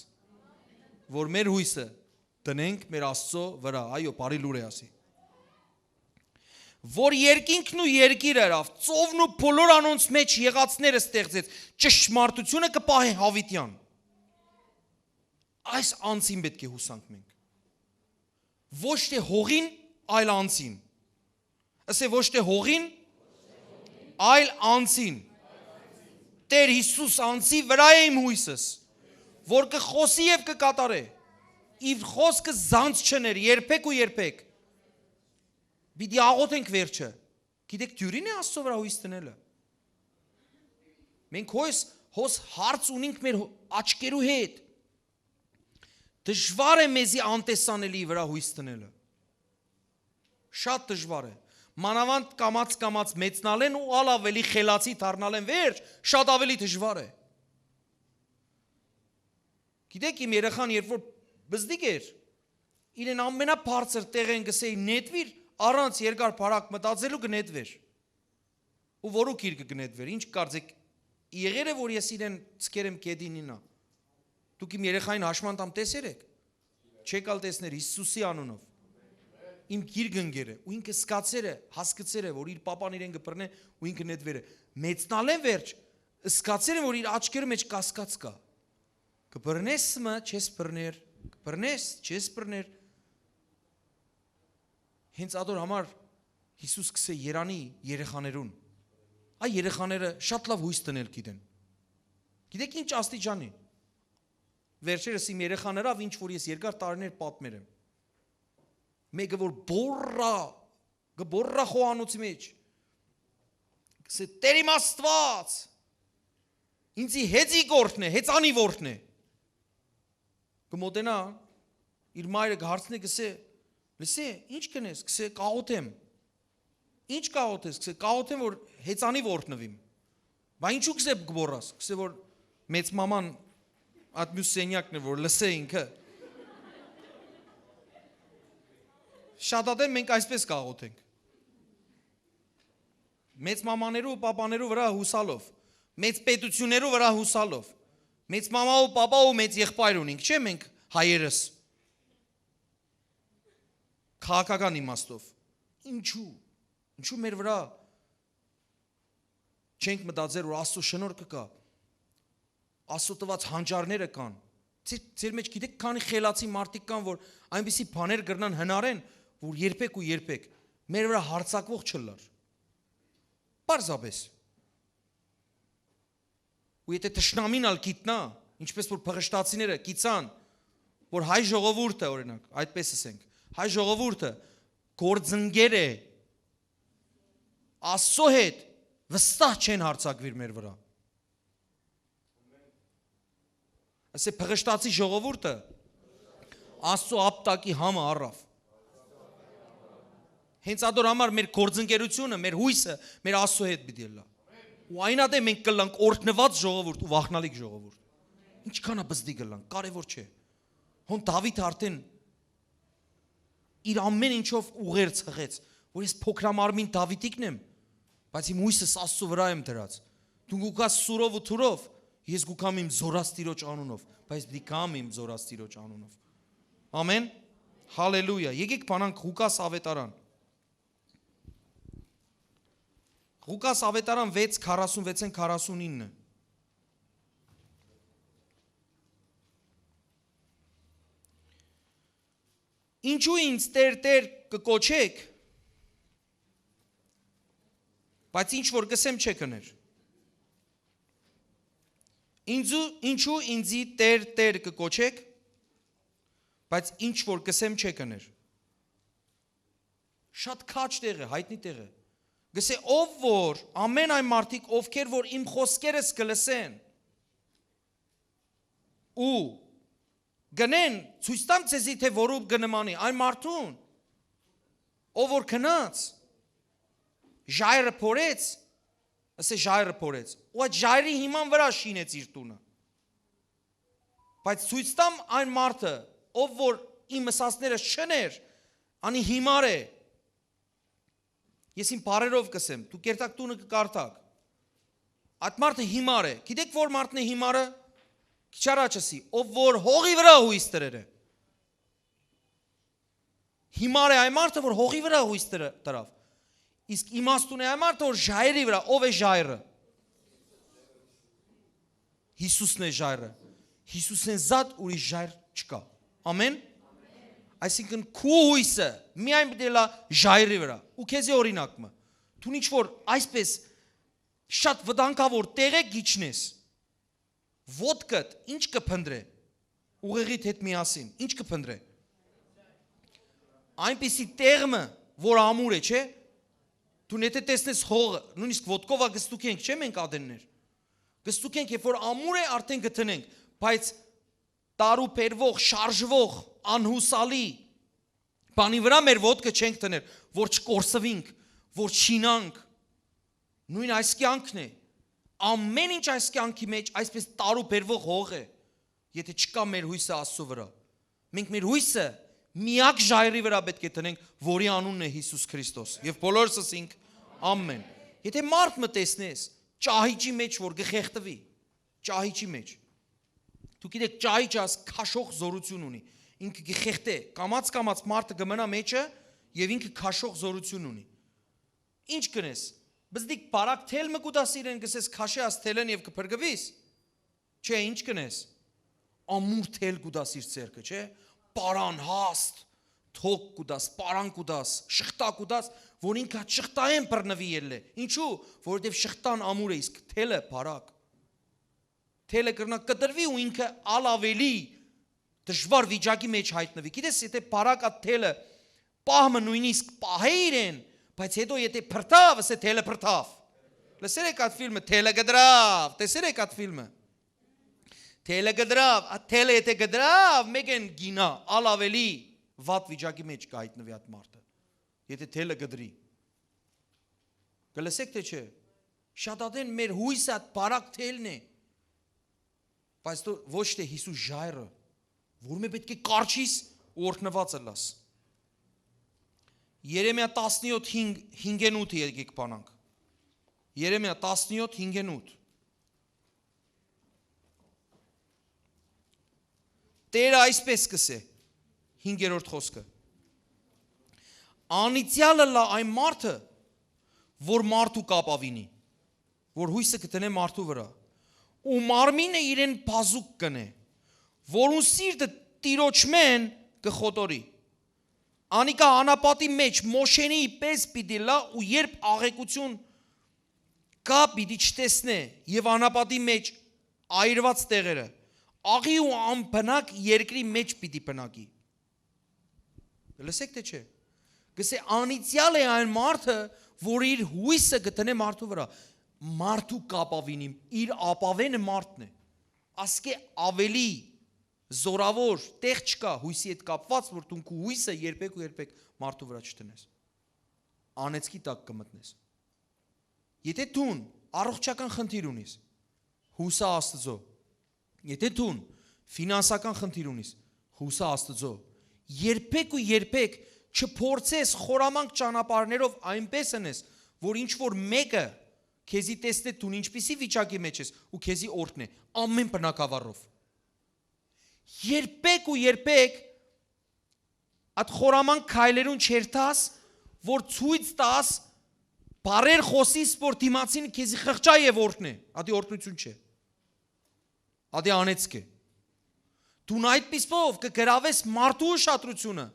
որ մեր հոյսը դնենք մեր Աստծո վրայ։ Այո, բարի լուր է ասի։ Որ երկինքն ու երկիրը ըրաւ, ծովն ու բոլոր անոնց մեջ եղածները ստեղծեց, ճշմարտությունը կը պահէ յաւիտեան։ Այս անձին պէտք է յուսանք մենք։ Ոչ թէ հողին, այլ անձին։ Ասե, ոչ թէ հողին, այլ անձին։ Տէր Յիսուս անձի վրայ է իմ հոյսս, որ կը խօսի եւ կը կատարէ։ Իր խօսքը զանց չներ երբեք ու երբեք։ Պիտի աղօթենք վերջը։ Գիտեք, դիւրին է Աստծո վրայ հոյս դնելը։ Մենք հոյս, հոս հարց ունենք մեր հո-, աչքերու հետ։ Դժուար է մեզի անտեսանելի վրայ հոյս դնելը։ Շատ դժուար է։ Մանաւանդ կամաց-կամաց մեծնալեն ու ալ աւելի խելացի դառնալեն վերջ, շատ աւելի դժուար է։ Գիտեք, իմ երեխան, երբ որ բզդիկ էր, իրեն ամենաբարձր տեղէն գսեի՝ «Նետուիր», առանց երկար բարակ մտածելու կը նետուեր։ Ու որու գիրկը կը նետուեր։ Ինչ կարծեք, եղեր է, որ ես իրեն ցկեր եմ գետին ինա։ Դուք իմ երեխային հաշմանդամ տեսեր եք։ Չեք ալ տեսներ Յիսուսի անունով։ Իմ գիրկը ընկեր է, ու ինքը սկացեր է, հասկցեր է, որ իր պապան իրեն կը բռնէ, ու ինքը նետուեր է։ Մեծնալեն վերջ, սկացեր է, որ իր աչքերը մեջ կասկած կայ։ Կը բռնես մը, չես բռներ, կը բռնես, չես բռներ։ Հենց ատոր համար Յիսուս կսե երանի երեխաներուն։ Այ երեխաները շատ լավ հոյս դնել գիտեն։ Գիտեք ինչ աստիճանի։ Վերջերս իմ երեխան ըրաւ, ինչ որ ես երկար տարիներ պատմեր եմ։ Մեկը որ բոռա, կը բոռա խոհանոցի մեջ։ Կսե՝ «Տեր իմ Աստուած, ինձի հեծի կորթն է, հեծանի որդն է»։ Կը մոտենայ, իր մայրը կը հարցնէ, կսե՝ «Լսե, ինչ կնես»։ Կսե՝ «Կաղոթեմ»։ «Ինչ կաղոթես»։ Կսե՝ «Կաղոթեմ, որ հեծանի որդնուիմ»։ «Բա ինչու», կսե, «կբոռաս»։ Կսե՝ «Որ մեծ մաման այդ մյուս սենյակն է, որ լսե ինքը»։ Շատ ատեն մենք այսպես կաղոթենք։ Մեծ մամաներու ու պապաներու վրայ հուսալով, մեծ պետութիւններու վրայ հուսալով, մեծ մամա ու պապա ու մեծ եղբայր ունինք, չէ՞, մենք հայերս, քաղաքական իմաստով։ Ինչու՞, ինչու՞ մեր վրայ չենք մտածեր, որ Աստծո շնորհքը կա, Աստծո տված հանճարները կան։ Ձեր, ձեր մեջ գիտեք քանի խելացի մարդիկ կան, որ այնպիսի բաներ կրնան հնարեն, որ երբեք ու երբեք մեր վրայ հարձակվող չըլլար։ Պարզապես։ Ու եթե թշնամին ալ գիտնայ, ինչպես որ փղշտացիները գիցան, որ հայ ժողովուրդը, օրինակ, այդպես ասենք, հայ ժողովուրդը գործընկեր է Աստծո հետ վստահ չեն յարձակուիր մեր վրայ։ Ասէ, փղշտացի ժողովուրդը Աստծո ապտակի համը առաւ։ Հենց ատոր համար մեր գործընկերությունը, մեր յոյսը մեր Աստծո հետ պիտի ըլլայ։ Ու այն ատեն մենք կ'ըլլանք օրհնուած ժողովուրդ ու վախնալիք ժողովուրդ։ Ինչքան ա պզտի կ'ըլլանք, կարեւոր չէ։ Հոն Դաւիթ արդեն իր ամեն ինչով ուղեր ցղեց, որ ես փոքրամարմին Դաւիթիկն եմ, բայց իմ յոյսս Աստծո վրայ եմ դրած։ Դուն կու գաս սուրով ու թուրով, ես կու գամ իմ զորաց Տիրոջ անունով, բայց պիտի գամ իմ զորաց Տիրոջ անունով։ Ամեն։ Հալելույա։ Եկեք բանանք Ղուկաս Ավետարան։ Ղուկաս Ավետարան վեց, քառասունվեցէն քառասունինը։ Ինչու ինձ Տէր, Տէր կը կոչէք, բայց ինչ որ կ'ըսեմ չեք ըներ։ Ինձու, ինչու ինձի Տէր, Տէր կը կոչէք, բայց ինչ որ կ'ըսեմ չեք ըներ։ Շատ քաջ տեղ է, յայտնի տեղ է։ Կ'ըսէ, ով որ, ամեն այն մարդիկ, ովքեր որ իմ խօսքերս կը լսեն ու կ'ընեն, ցոյց տամ ձեզի, թէ որու կը նմանի, այն մարդուն, ով որ գնաց, ժայռը փորեց, ասէ, ժայռը փորեց, ու այդ ժայռի հիման վրայ շինեց իր տունը։ Բայց ցոյց տամ այն մարդը, ով որ իմ ըսածներս չըներ, անի հիմար է։ Ես իմ բառերով կ'ըսեմ, դուք կ'երթաք տունը կը կարդաք։ Այդ մարդը հիմար է։ Գիտեք ո՞ր մարդն է հիմարը։ Քիչ առաջ ըսի, ով որ հողի վրայ յոյս դրեր է։ Հիմար է այն մարդը, որ հողի վրայ յոյս դր-, դրաւ։ Իսկ իմաստուն է այն մարդը, որ ժայռի վրայ, ով է ժայռը։ Յիսուսն է ժայռը։ Յիսուսէն զատ ուրիշ ժայռ չկայ։ Ամեն։ Այսինքն, քու յոյսը միայն պիտի ըլլայ ժայռի վրայ։ Ու քեզի օրինակ մը, դուն ինչ որ այսպես շատ վտանգաւոր տեղ է գիչնես, ոտքդ ինչ կը փնտրէ, ուղեղիդ հետ միասին ինչ կը փնտրէ։ Այնպիսի տեղ մը, որ ամուր է, չէ՞։ Դուն եթե տեսնես հողը, նույնիսկ ոտքով ա կստուգենք, չէ՞, մենք ադեններ։ Կստուգենք, երբ որ ամուր է, արդեն կդնենք, բայց տարուբերվող, շարժվող, անհուսալի բանի վրայ մեր ոտքը չենք դներ, որ չկորսվինք, որ չինանք։ Նույն այս կեանքն է։ Ամեն ինչ այս կեանքի մեջ այսպես տարուբերվող հող է, եթե չկայ մեր յոյսը Աստծո վրայ։ Մենք մեր յոյսը միակ ժայռի վրայ պէտք է դնենք, որի անունն է Յիսուս Քրիստոս։ Եւ բոլորս ըսինք. «Ամեն»։ Եթե մարդ մը տեսնես ճահիճի մեջ, որ կը խեղդուի, ճահիճի մեջ, դուք գիտեք, ճահիճը աս քաշող զորություն ունի, ինքը կը խեղդէ, կամաց-կամաց մարդը կը մնայ մեջը եւ ինքը քաշող զորություն ունի։ Ինչ կ'ընես, բզդիկ բարակ թել մը կու տաս իրեն, կ'ըսես քաշէ աս թելէն եւ կը փրկուիս։ Չէ, ինչ կ'ընես, ամուր թել կու տաս իր ձեռքը, չէ, պարան հաստ, թոք կու տաս, պարան կու տաս, շղթա կու տաս, որ ինքը շղթայէն բռնուի ելլէ։ Ինչու՞, որովհետեւ շղթան ամուր է, իսկ թելը բարակ։ Թելը կրնայ կտրուի ու ինքը ալ ավելի դժուար վիճակի մեջ յայտնուի։ Գիտես, եթե բարակ այդ թելը պահ մը նույնիսկ պահէ իրեն, բայց հետո եթե փրթաւ, ասէ, թելը փրթաւ։ Լսեր եք այդ ֆիլմը, թելը կտրաւ, տեսեր եք այդ ֆիլմը։ Թելը կտրաւ, այդ թելը եթե կտրաւ, մեկեն գինա, ալ ավելի վատ վիճակի մեջ կհայտնուի այդ մարդը, եթե թելը կտրի։ Կը լսեք, թե չէ։ Շատ ատեն մեր յոյսը այդ բարակ թելն է, բայց դու ոչ թե Յիսուս ժայռը, որ մէ պէտք է կառչիս ու օրհնուած ըլլաս։ Երեմիա տասնյոթ հինգ, հինգ յոթը եկեք բանանք։ Երեմիա տասնյոթ հինգ յոթ։ Տերը այսպես կ'ըսէ, հինգերորդ խօսքը. «Անիծեալ ըլլայ այն մարդը, որ մարդու կապ աւինի, որ յոյսը կը դնէ մարդու վրայ, ու մարմինը իրեն բազուկ կ'ընէ, որուն սիրտը Տիրոջմէն կը խոտորի։ Անիկա անապատի մեջ Մոշենի պես պիտի լա, ու երբ աղեկություն կայ, պիտի չտեսնէ, եւ անապատի մեջ այրուած տեղերը, աղի ու անբնակ երկրի մեջ պիտի բնակի»։ Լսեք, թե չէ։ Կսե, անիծեալ է այն մարդը, որ իր յոյսը կդնէ մարդու վրա։ Մարդու կապավին իմ, իր ապավենը մարդն է։ Ասկէ ավելի զորաւոր տեղ չկայ յոյսի հետ կապուած, որ դուն քու յոյսը երբեք ու երբեք մարդու վրա չդնես։ Անեծքի տակ կը մտնես։ Եթէ դուն առողջական խնդիր ունիս, յուսա Աստուծոյ։ Եթէ դուն ֆինանսական խնդիր ունիս, յուսա Աստուծոյ։ Երբեք ու երբեք չփորձես խորամանկ ճանապարհներով այնպէս ընես, որ ինչ որ մէկը քեզի տեսնէ դուն ինչպիսի վիճակի մեջ ես ու քեզի օրհնէ, ամէն բնակավարով։ Երբեք ու երբեք այդ խորամանկ քայլերուն չերթաս, որ ցոյց տաս, բառեր խօսիս, որ դիմացին քեզի խղճայ եւ օրհնէ։ Ատի օրհնություն չէ։ Ատի անեծք է։ Դուն այդպիսով կը գրաւես մարդու ուշադրությունը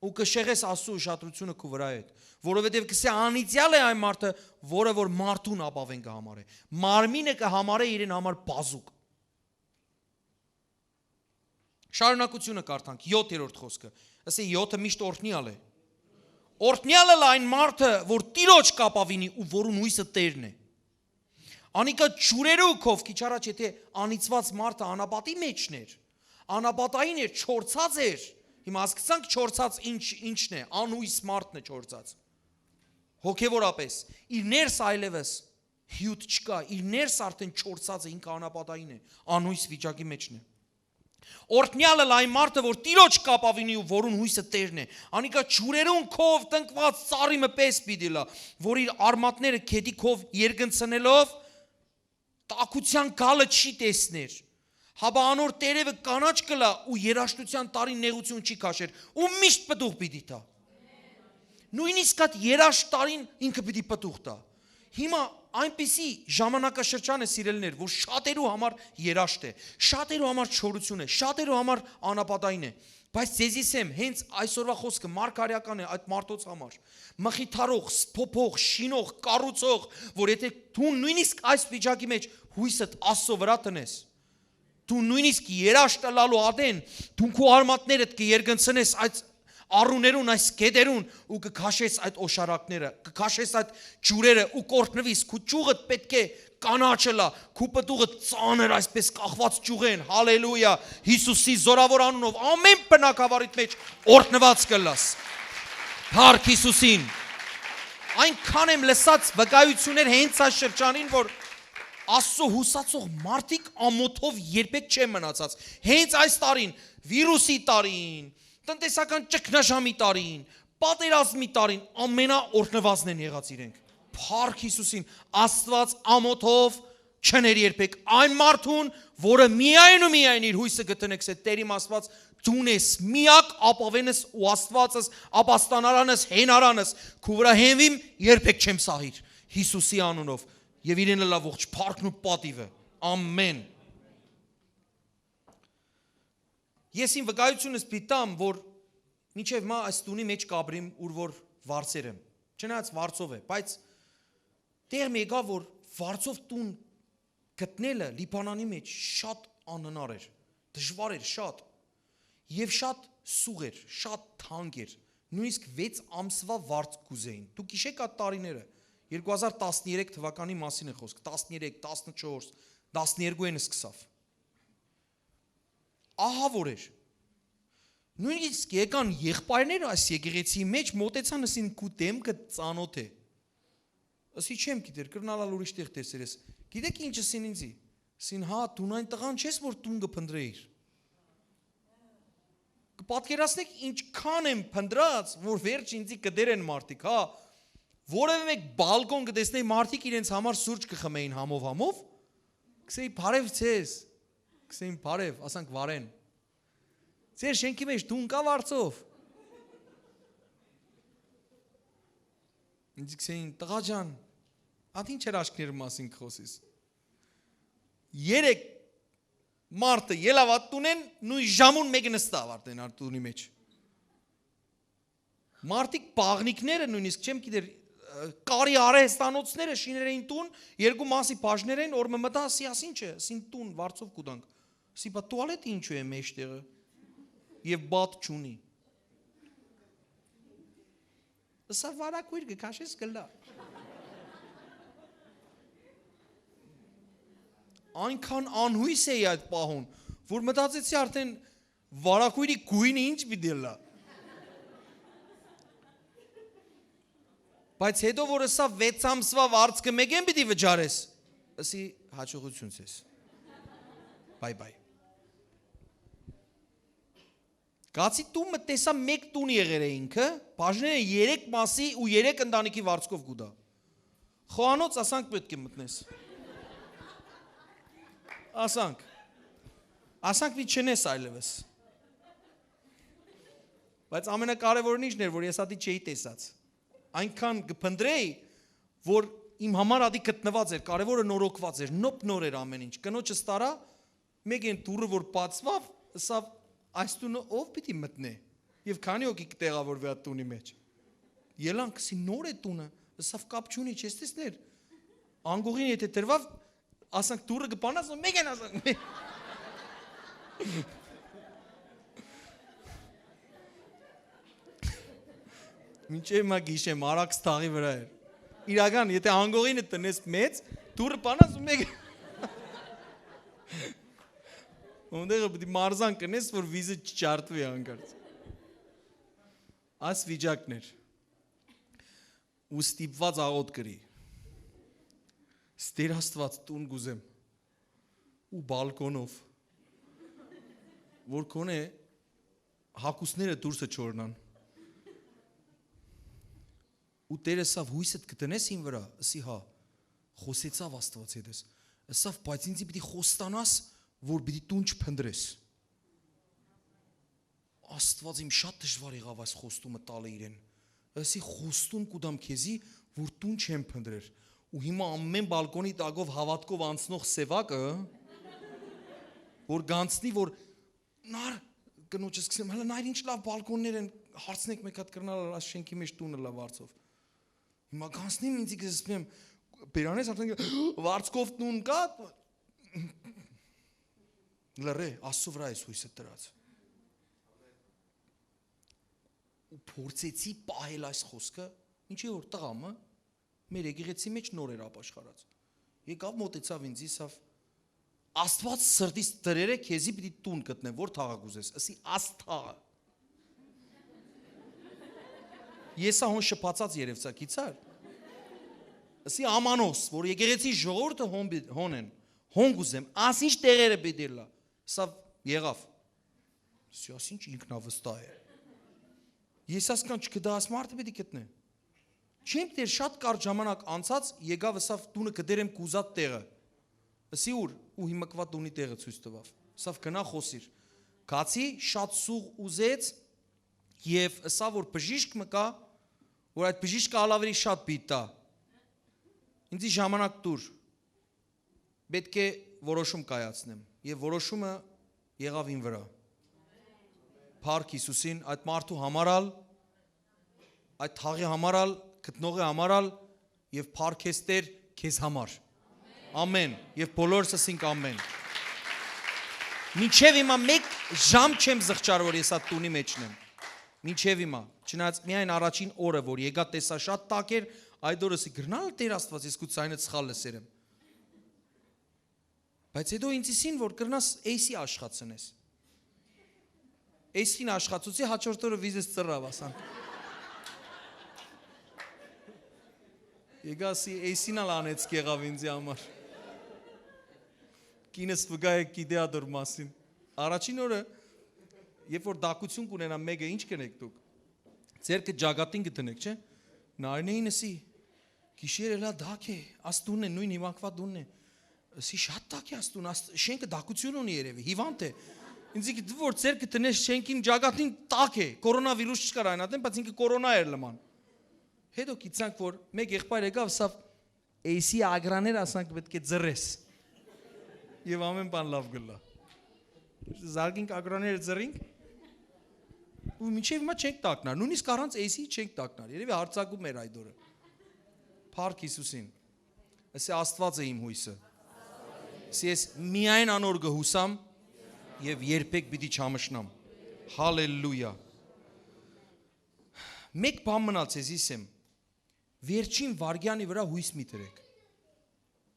ու կը շեղես Աստծո ուշադրությունը քու վրա հետ, որովհետեւ կսե անիծեալ է այն մարդը, որը որ մարդուն ապաւեն կը համարէ։ Մարմինը կը համարէ իրեն համար բազուկ։ Շարունակությունը կարդանք, յոթերորդ խոսքը։ Ասէ, յոթը միշտ օրհնեալ է։ Օրհնեալ է այն մարդը, որ Տիրոջ կապավինի ու որուն յոյսը Տերն է։ Անիկա ջուրերու քով, քիչ առաջ, եթէ անիծուած մարդը անապատի մեջն էր, անապատային էր, չորցած էր։ Հիմա հասկցանք չորցած ինչ, ինչն է, անհոյս մարդն է չորցած։ Հոգեւորապէս, իր ներս այլեւս հիւտ չկայ, իր ներս արդէն չորցած է, ինքը անապատային է, անհոյս վիճակի մեջն է։ Օրհնեալ է այն մարդը, որ Տիրոջ կապավինի ու որուն յոյսը Տերն է։ Անիկա ջուրերուն քով տնկուած ծառի մը պէս պիտի լա, որ իր արմատները գետի քով երկնցնելով տաքութեան գալը չի տեսներ, հապա անոր տերեւը կանաչ կը լա ու երաշտութեան տարին նեղություն չի քաշեր ու միշտ պտուղ պիտի տայ։ Նոյնիսկ այդ երաշտ տարին ինքը պիտի պտուղ տայ։ Հիմա այնպիսի ժամանակաշրջան է, սիրելիներ, որ շատերու համար երաշտ է, շատերու համար չորություն է, շատերու համար անապատային է։ Բայց ձեզի սեմ, հենց այսօրվա խոսքը մարգարեական է այդ մարդոց համար։ Մխիթարող, սփոփող, շինող, կառուցող, որ եթէ դու նոյնիսկ այս վիճակի մեջ յոյսդ Աստծո վրա տնես, դու նոյնիսկ երաշտ ըլալու ատեն, դու քու արմատներդ կը երկնցնես այս առուներուն, այս գետերուն ու կը քաշես այդ օշարակները, կը քաշես այդ ջուրերը ու կ'օրհնուիս, քու ճյուղդ պէտք է կանաչը լա, քու պտուղը ծանր, այսպես կախված ճյուղեն, հալելույա, Հիսուսի զորավոր անունով, ամէն բնակավարիդ մեջ օրհնված կլաս։ Փառք Հիսուսին։ Այնքան եմ լսած վկայություններ հենց այս շրջանին, որ Աստծո յուսացող մարդիկ ամոթով երբեք չեն մնացած։ Հենց այս տարին, վիրուսի տարին, տնտեսական ճգնաժամի տարին, պատերազմի տարին ամենաօրհնվածն են եղած իրենք։ Փառք Հիսուսին, Աստված ամոթով չներ երբեք այն մարդուն, որը միայն ու միայն իր յոյսը կը տնեք, սե Տեր իմ Աստված, դուն ես միակ ապավենս ու Աստվածս, ապաստանարանս, հենարանս, քու վրա հենվիմ, երբեք չեմ սահիր, Հիսուսի անունով, եւ իրեն ըլլայ ողջ փառքն ու պատիվը։ Ամեն։ Ես իմ վկայությունս պիտի տամ, որ մինչեւ մայ այս տունի մեջ կ'ապրիմ, ուր որ վարձեր եմ։ Չնայած վարձով է, բայց տեղ մը եկա, որ վարձով տուն գտնելը Լիբանանի մեջ շատ անհնար էր, դժվար էր շատ, եւ շատ սուղ էր, շատ թանկ էր, նոյնիսկ վեց ամսուա վարձ կ'ուզէին։ Դուք յիշե՞ք այդ տարիները, երկու հազար տասներեք թվականի մասին է խոսքը, տասներեք, տասնչորս, տասներկու են սկսավ։ Ահա որ էր։ Նոյնիսկ եկան եղբայրները այս եկեղեցիի մեջ, մոտեցան, ըսին, քու դեմքը ծանոթ է։ Ըսի, չեմ գիտեր, կրնալ ալ ուրիշ տեղ տեսեր ես։ Գիտեք ինչ ըսին ինձի։ Ըսին, հա, դուն այն տղան չես, որ տուն կը փնտրեիր։ Կը պատկերացնեք ինչքան եմ փնտրած, որ վերջ ինձի կդերեն մարդիկ, հա։ Որևէ մեկ բալկոն կը տեսնեի, մարդիկ իրենց համար սուրճ կը խմեին համով-համով։ Կսեի, «Բարև ձեզ»։ Կսեին, «Բարև», ասանք, «Վարեն»։ «Ձեր շենքի մեջ տուն կա վարձով»։ Ինձ կսեին, «Տղա ջան, ատ ինչ էր աշկների մասին կխոսես»։ Երեք մարդը ելաւ ատ տունեն, նոյն ժամուն մեկը նստաւ արդեն ար տունի մեջ։ Մարդիկ, բաղնիքները նոյնիսկ, չեմ գիտեր, ը, կարի արհեստանոցները շիներ էին տուն, երկու մասի բաժներ էին, օր մը մտա, ասի, «Ասին չէ, սին տուն վարձով կու տանք»։ Ասի, «Բա տուալետ ինչու է մեջտեղը»։ Եւ բադ չունի։ Ըսա, վարակույր կը քաշես, կլա։ Այնքան անհույս էի այդ պահուն, որ մտածեցի արդեն վարակույրի գույնը ինչ պիտի ըլլայ։ Բայց հետո որ ըսա, «Վեց ամսուա վարձքը մեկեն պիտի վճարես», ըսի, «Հաջողություն ձեզ։ Bye bye»։ Կացի տուն մը տեսա, մեկ տուն եղեր է ինքը, բաժնել են երեք մասի ու երեք ընտանիքի վարձքով կու տայ։ Խոհանոց ասանք պէտք է մտնես։ Ասանք։ Ասանք մի չնես այլևս։ Բայց ամենակարևորն ինչն էր, որ ես ատի չէի տեսած։ Այնքան կը փնտրեի, որ իմ համար ատի գտնուած էր, կարևորը նորոգուած էր, նոպ նոր էր ամեն ինչ։ Կնոջս տարայ, մէկ են դուռը որ բացուաւ, ըսաւ, «Այս տունը ո՞վ պիտի մտնէ»։ Եւ քանի՞ հոգի կը տեղաւորուի այդ տունի մէջ։ Ելանք, ըսի, «Նոր է տունը»։ Ըսաւ, «Կապ չունի, չես տեսներ։ Անգողին եթե դրուաւ, ասանք դուռը կը բանաս, մէկ են ասանք»։ Մինչեւ հիմա գիշեմ, արագ թաղի վրա էր։ Իրական, եթե անգողինը տնես մեծ, դուռը բանաս ու մէկ։ Ոնտեղը պիտի մարզան կնես, որ վիզը չջարդուի հանկարծ։ Այս վիճակն էր։ Ու ստիպված աղոտ կրի։ «Ստեր Աստուած, տուն կուզեմ։ Ու բալկոնով, որ կոնե հագուստները դուրսը չորնան»։ Ու Տերը ըսաւ, «Հոյսդ կը տնես իմ վրա»։ Ըսի, «Հա»։ Խօսեցաւ Աստուած հետ ես։ Ըսաւ, «Բայց ինձի պիտի խոստանաս, որ պիտի տուն չփնտրես»։ Աստուած իմ շատ դժուար եղաւ այս խոստումը տալը իրեն։ Ըսի, «Խոստում կու տամ քեզի, որ տուն չեմ փնտրեր»։ Ու հիմա ամեն բալկոնի տակով հաւատքով անցնող սեւակը, որ գանցնի, որ նար, կնոջս կսեմ, հələ նայր ինչ լավ բալկոններ են, հարցնեք մեկ հատ կրնալ այս շենքի մեջ տունը լավ վարձով։ Հիմա գանցնեմ ինձի կզսպեմ, բերանես արդեն վարձքով տուն կա, լռե, Աստծո վրա ես հույսը դրած։ Ու փորձեցի պահել այս խոսքը, ինչի որ տղամը մեր եկեղեցի մեջ նոր էր ապաշխարած։ Եկաւ, մոտեցաւ ինձ, ըսաւ, «Աստուած սրտիս դրեր է, քեզի պիտի տուն գտնեմ, որ թաղը կուզես»։ Ըսի, «Աս թաղը»։ Ես ա հոն շփացած երևցա, գիցար։ Ըսի, «Ամանոս, որ եկեղեցի ժողովուրդը հոն պի-, հոն են, հոն կուզեմ, աս ինչ տեղերը պիտի լա»։ Սա եղաւ։ Սի աս ինչ ինքնավստահ է։ Ես ասկան չկտա աս մարդը պիտի գտնե։ Չեմ դեր շատ կարճ ժամանակ անցած, եկաւ ըսավ, «Տունը կդերեմ կուզած տեղը»։ Ըսի, «Ուր»։ Ու հիմա կվա տունի տեղը ցույց տվավ։ Սավ, «Գնա խոսիր»։ Գացի, շատ սուղ ուզեց եւ ըսա, որ բժիշկ մը կա, որ այդ բժիշկը ալ ավելի շատ պիտի տա։ Ինձի ժամանակ տուր, պէտք է որոշում կայացնեմ։ Եւ որոշումը եղաւ իմ վրա։ Փառք Յիսուսին, այդ մարդու համար ալ, այդ թաղի համար ալ, գտնողի համար ալ, եւ փառք ես Տեր քեզ համար։ Ամեն։ Եւ բոլորս ասենք ամեն։ Մինչեւ հիմա մեկ ժամ չեմ զղջար, որ ես այդ տունի մեջն եմ։ Մինչեւ հիմա, չնայած միայն առաջին օրը, որ եկա, տեսա շատ տաք էր, այդ օրը ասի, «Գրնալ Տեր Աստված, ես քու ձայնը սխալ լսեր եմ»։ Բայց հետո ինձ իսին, որ կրնաս էյսի աշխատցնես։ Էյսին աշխատցուցի, հաջորդ օրը վիզս ծռավ, ասան։ Եկա, ասի, էյսին ալ անեց կեղավ ինձի համար։ Կինս վկայ է, գիտե ադոր մասին։ Առաջին օրը, երբ որ դակություն կունենա մեկը, ինչ կնեք դուք։ Ձերքը ջագատին կդնեք, չէ՞։ Նարինեին ասի, «Գիշեր էլա դակ է, աս տունն է, նույն հիմակվա տունն է»։ Ասի, «Շատ տակ է աս տուն, աս շենքը դակություն ունի երևի, հիվանդ է»։ Ինձ գիտի որ ձեր կտնես շենքին ջագատին տակ է, կորոնավիրուս չկար այն ատեն, բայց ինքը կորոնա էր լման։ Հետո գիտցանք, որ մեկ եղբայր եկավ, սա էյսի ագրաներ ասանք պետք է ձրես։ Եվ ամեն բան լավ գլա։ Զարգինք ագրաները ձրինք, ու մինչև հիմա չենք տակնար, նույնիսկ առանց էյսի չենք տակնար, երևի հարցակում էր այդ օրը։ Փառք Հիսուսին։ Ասի, «Աստված է իմ հույսը»։ Ասի, «Ես միայն անոր կհուսամ և երբեք պիտի չամշնամ»։ Հալելույա։ Մէկ բան մնալ ձեզի սեմ. վերջին վայրկեանի վրայ յոյս մի դրէք։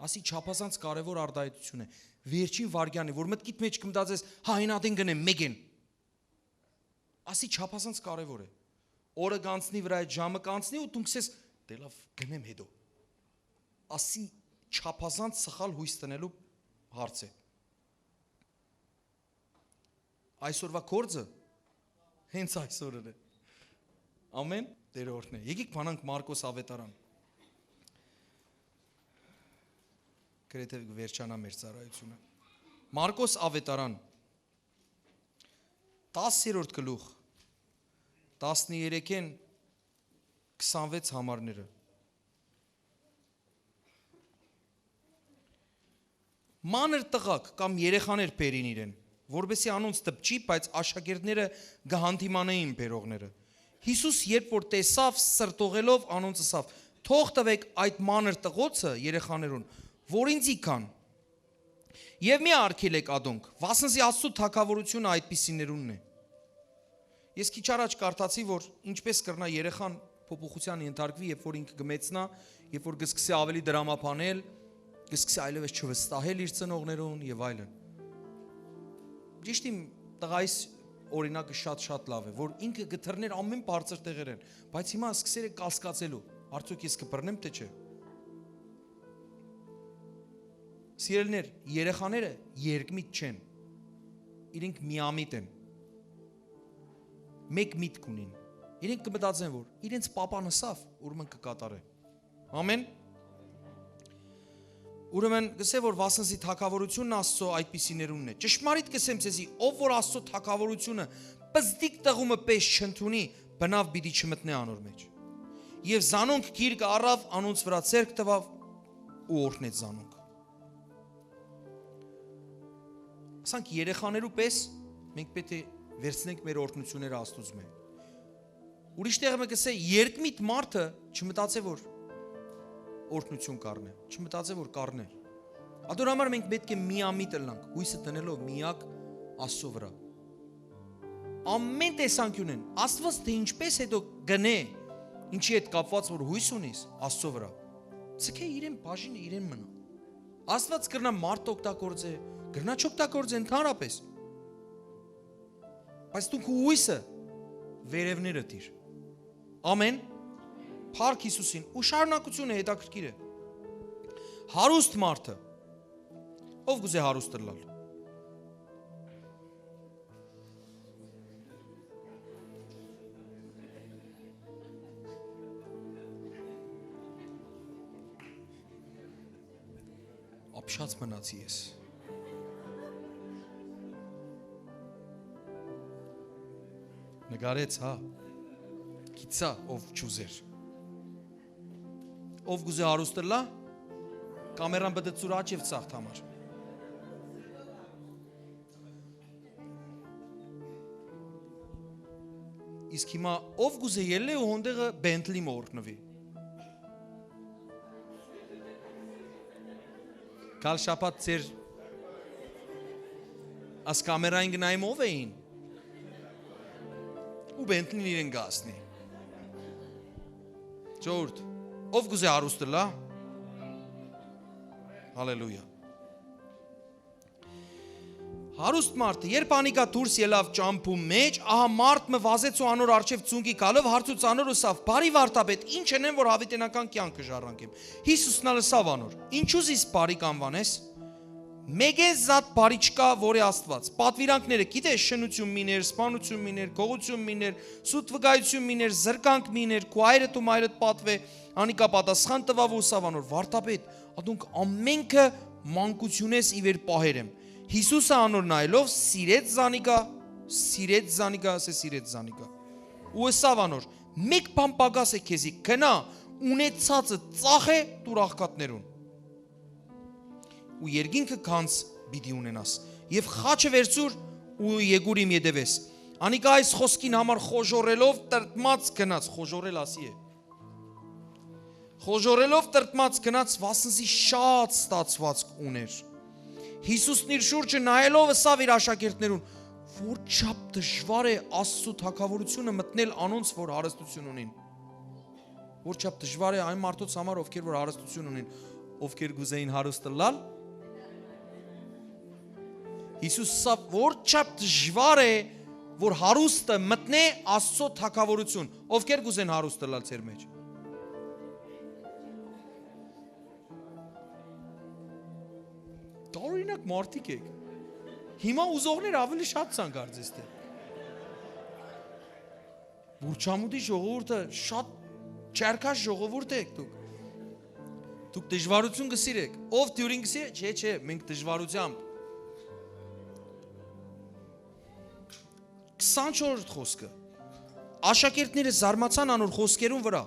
Ասի չափազանց կարեւոր արտայայտութիւն է։ Վերջին վայրկեանի, որ մտքիդ մէջ կմտածես, հա, հին ատեն գնեմ, մեկեն։ Ասի չափազանց կարեւոր է։ Օրը կանցնի վրայ, այդ ժամը կանցնի ու դունք սես, «Դե լավ, գնեմ հետո»։ Ասի չափազանց սխալ յոյս տնելու հարց է։ Այսօրվա գործը հենց այսօրն է։ Ամեն Տերը օրհնէ։ Եկեք բանանք Մարկոս Ավետարան։ Գրեթէ կը վերջանայ մեր ծառայութիւնը։ Մարկոս Ավետարան, տասերորդ գլուխ, տասներեքէն քսանվեց համարները։ Մանր տղաք կամ երեխաներ բերին իրեն, որպեսզի անոնց դպչի, բայց աշակերտները կը հանդիմանէին բերողները։ Յիսուս, երբ որ տեսաւ, սրտողելով անոնց ըսաւ. «Թող տուէք այդ մանր տղոցը երեխաներուն, որ ինծի գան, եւ մի արգելէք ատոնք, վասն զի Աստծու թագաւորութիւնը այդպիսիներունն է»։ Ես քիչ առաջ կարդացի, որ ինչպէս կրնայ երեխան փոփոխութեան ենթարկուի, երբ որ ինքը կը մեծնայ, երբ որ կը սկսի ավելի դրամաբանել, կը սկսի այլեւս չվստահել իր ծնողներուն եւ այլն։ Ճիշդ իմ տղայիս օրինակը շատ-շատ լաւ է, որ ինքը կը դռնէր ամեն բարձր տեղերէն, բայց հիմա սկսեր է կասկածելու. «Արդյոք ես կը բռնեմ, թե չէ»։ Սիրելիներ, երեխաները երկմիտ չեն, իրենք միամիտ են, մէկ միտք ունին։ Իրենք կը մտածեն, որ իրենց պապան ըսաւ, ուրեմն կը կատարէ։ Ամեն։ Ուրեմն կսէ, որ վասն զի թագաւորութիւնն Աստծո այդպիսիներունն է։ Ճշմարիտ կսեմ ձեզի, ով որ Աստծո թագաւորութիւնը պզտիկ տղումը պէս չընդունի, բնաւ պիտի չմտնէ անոր մէջ։ Եւ զանոնք գիրկը առաւ, անոնց վրայ ձեռք տուաւ ու օրհնեց զանոնք։ Ասանք, երեխաներու պէս մենք պէտք է վերցնենք մեր օրհնութիւնները Աստուծմէ։ Ուրիշ տեղ մը կսէ, երկմիտ մարդը չմտածէ, որ օրհնութիւն կառնէ, չմտածէ, որ կառնէ։ Ատոր համար մենք պէտք է միամիտ ըլլանք, յոյսը դնելով միակ Աստծո վրայ։ Ամեն տեսանկիւնէն, Աստված թէ ինչպէս հետո գնէ, ինչի հետ կապուած որ յոյս ունիս Աստծո վրայ, ձգէ իրեն բաժինը իրեն մնայ։ Աստված կրնայ մարդ օգտագործէ, կրնայ չօգտագործէ ընդհանրապես։ Բայց դու քու յոյսը վերևները դիր։ Ամեն։ Փառք Յիսուսին։ Ու շարունակությունը հետաքրքիր է։ Հարուստ մարդը։ Ո՞վ կուզէ հարուստ ըլլալ։ Ապշած մնացի ես։ Նկարեց, հա։ Գիցա, ով չուզեր։ Ով կուզէ հարուստ ըլլայ, կամերան պտը ծուր աջ եւ ծաղդ համար։ Իսկ հիմա ով կուզէ ելլէ ու հոնդեղը Bentley մը օրհնուի։ Գալ շաբաթ ձեր աս կամերային գնայ ով էին։ Ու Bentley-ն իրեն կասնի։ Ժողովուրդ, ով կուզէ հարուստ ըլլայ։ Հալելույա։ Հարուստ մարդը, երբ անիկա դուրս ելաւ ճամբու մէջ, ահա մարդ մը վազեց ու անոր առջեւ ծունկի գալով հարցուց անոր ըսավ. «Բարի վարդապետ, ի՞նչ ընեմ, որ յաւիտենական կեանքը ժառանգեմ»։ Յիսուսն ալ ըսավ անոր. «Ինչու զիս բարի կանուանես։ Մեկէ զատ բարի չկայ, որ է Աստուած։ Պատուիրանքները գիտես, շնութիւն մի ներ, սպանութիւն մի ներ, գողութիւն մի ներ, սուտ վկայութիւն մի ներ, զրկանք մի ներ, քու այրդ ու մայրդ պատուէ»։ Անիկա պատասխան տուաւ ու ըսաւ անոր. «Վարդապետ, ատոնք ամենքը մանկութիւնէս ի վեր պահեր եմ»։ Յիսուսը անոր նայելով սիրեց զանիկա, սիրեց զանիկա, ասէ, սիրեց զանիկա։ Ու ըսաւ անոր. «Մէկ բան պակաս է քեզի, գնա, ունեցածը ծախէ, տուր աղքատներուն, ու երկինքը գանձ պիտի ունենաս, եւ խաչը վերցուր ու եկուր իմ ետեւէս»։ Անիկա այս խօսքին համար խոժոռելով տրտմած գնաց, խոժոռել ասի է, խոժոռելով տրտմած գնաց, վասն զի շատ ստացուածք ունէր։ Յիսուսն իր շուրջը նայելով ըսաւ իր աշակերտներուն. Որչափ դժուար է Աստծու թագաւորութիւնը մտնել անոնց, որ հարստութիւն ունին։ Որչափ դժուար է այն մարդոց համար, ովքեր որ հարստութիւն ունին, ովքեր կ'ուզեին հարուստ ըլլալ։ Յիսուս ըսաւ, որչափ դժուար է, որ հարուստը մտնէ Աստծու թագաւորութիւն։ Ովքեր կ'ուզեն հարուստ ըլլալ ձեր մեջ։ Տարօրինակ մարդիկ եք։ Հիմա ուզողներ աւելի շատ ցան կարծես թէ։ Բուրչամուտի ժողովուրդը շատ չարքաշ ժողովուրդ եք դուք։ Դուք դժուարութիւն կը սիրեք։ Ով դիւրին կը սիրէ, չէ, չէ, մենք դժուարութեամբ։ Քսանչորսերորդ խօսքը։ Աշակերտները զարմացան անոր խօսքերուն վրայ,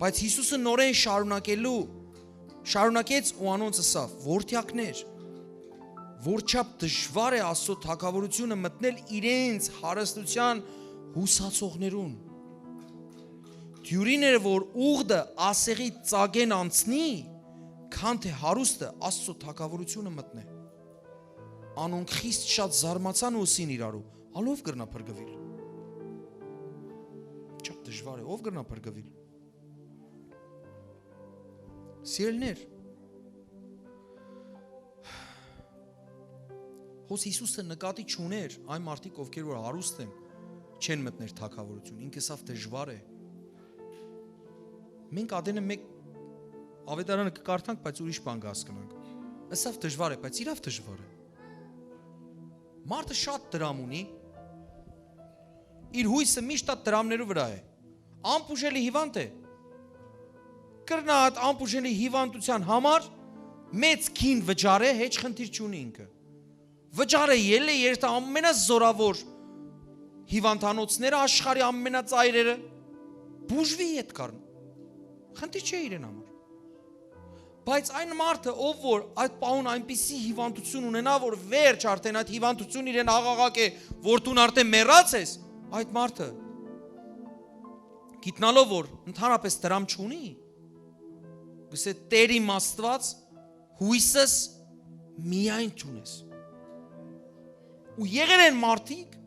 բայց Յիսուսը նորէն շարունակելու, շարունակեց ու անոնց ըսաւ. «Որդեակներ, որչափ դժուար է Աստծու թագաւորութիւնը մտնել իրենց հարստութեան յուսացողներուն։ Դիւրին էր որ ուղտը ասեղի ծակէն անցնի, քան թէ հարուստը Աստծու թագաւորութիւնը մտնէ»։ Անոնք խիստ շատ զարմացան ու ըսին իրարու. «Ալ ո՞վ կրնայ փրկուիլ»։ Շատ դժուար է, ո՞վ կրնայ փրկուիլ։ Սիրելիներ, հոս Յիսուսը նկատի չունէր այն մարդիկ, ովքեր որ հարուստ են, չեն մտներ թագաւորութիւն։ Ինք ըսաւ դժուար է։ Մենք ատենը մեկ Ավետարանը կը կարդանք, բայց ուրիշ բան կհասկնանք։ Ըսաւ դժուար է, բայց իրաւ դժուար է։ Մարդը շատ դրամ ունի, իր յոյսը միշտ այդ դրամներու վրայ է։ Անբուժելի հիվանդ է։ Կրնայ այդ անբուժելի հիվանդութեան համար մեծ գին վճարէ, հեչ խնդիր չունի ինքը։ Վճարը ելլե երթա ամենազօրաւոր հիվանդանոցները աշխարհի ամենածայրերը, բուժուի յետ կառնայ։ Խնդիր չէ իրեն համար։ Բայց այն մարդը, ով որ այդ պահուն այնպիսի հիվանդություն ունենայ, որ վերջ արդեն այդ հիվանդությունը իրեն աղաղակ է, որ դուն արդեն մեռած ես, այդ մարդը, գիտնալով որ ընդհանրապես դրամ չունի, կ'ըսէ. «Տէր իմ Աստուած, յոյսս միայն դուն ես»։ Ու եղեր են մարդիկ,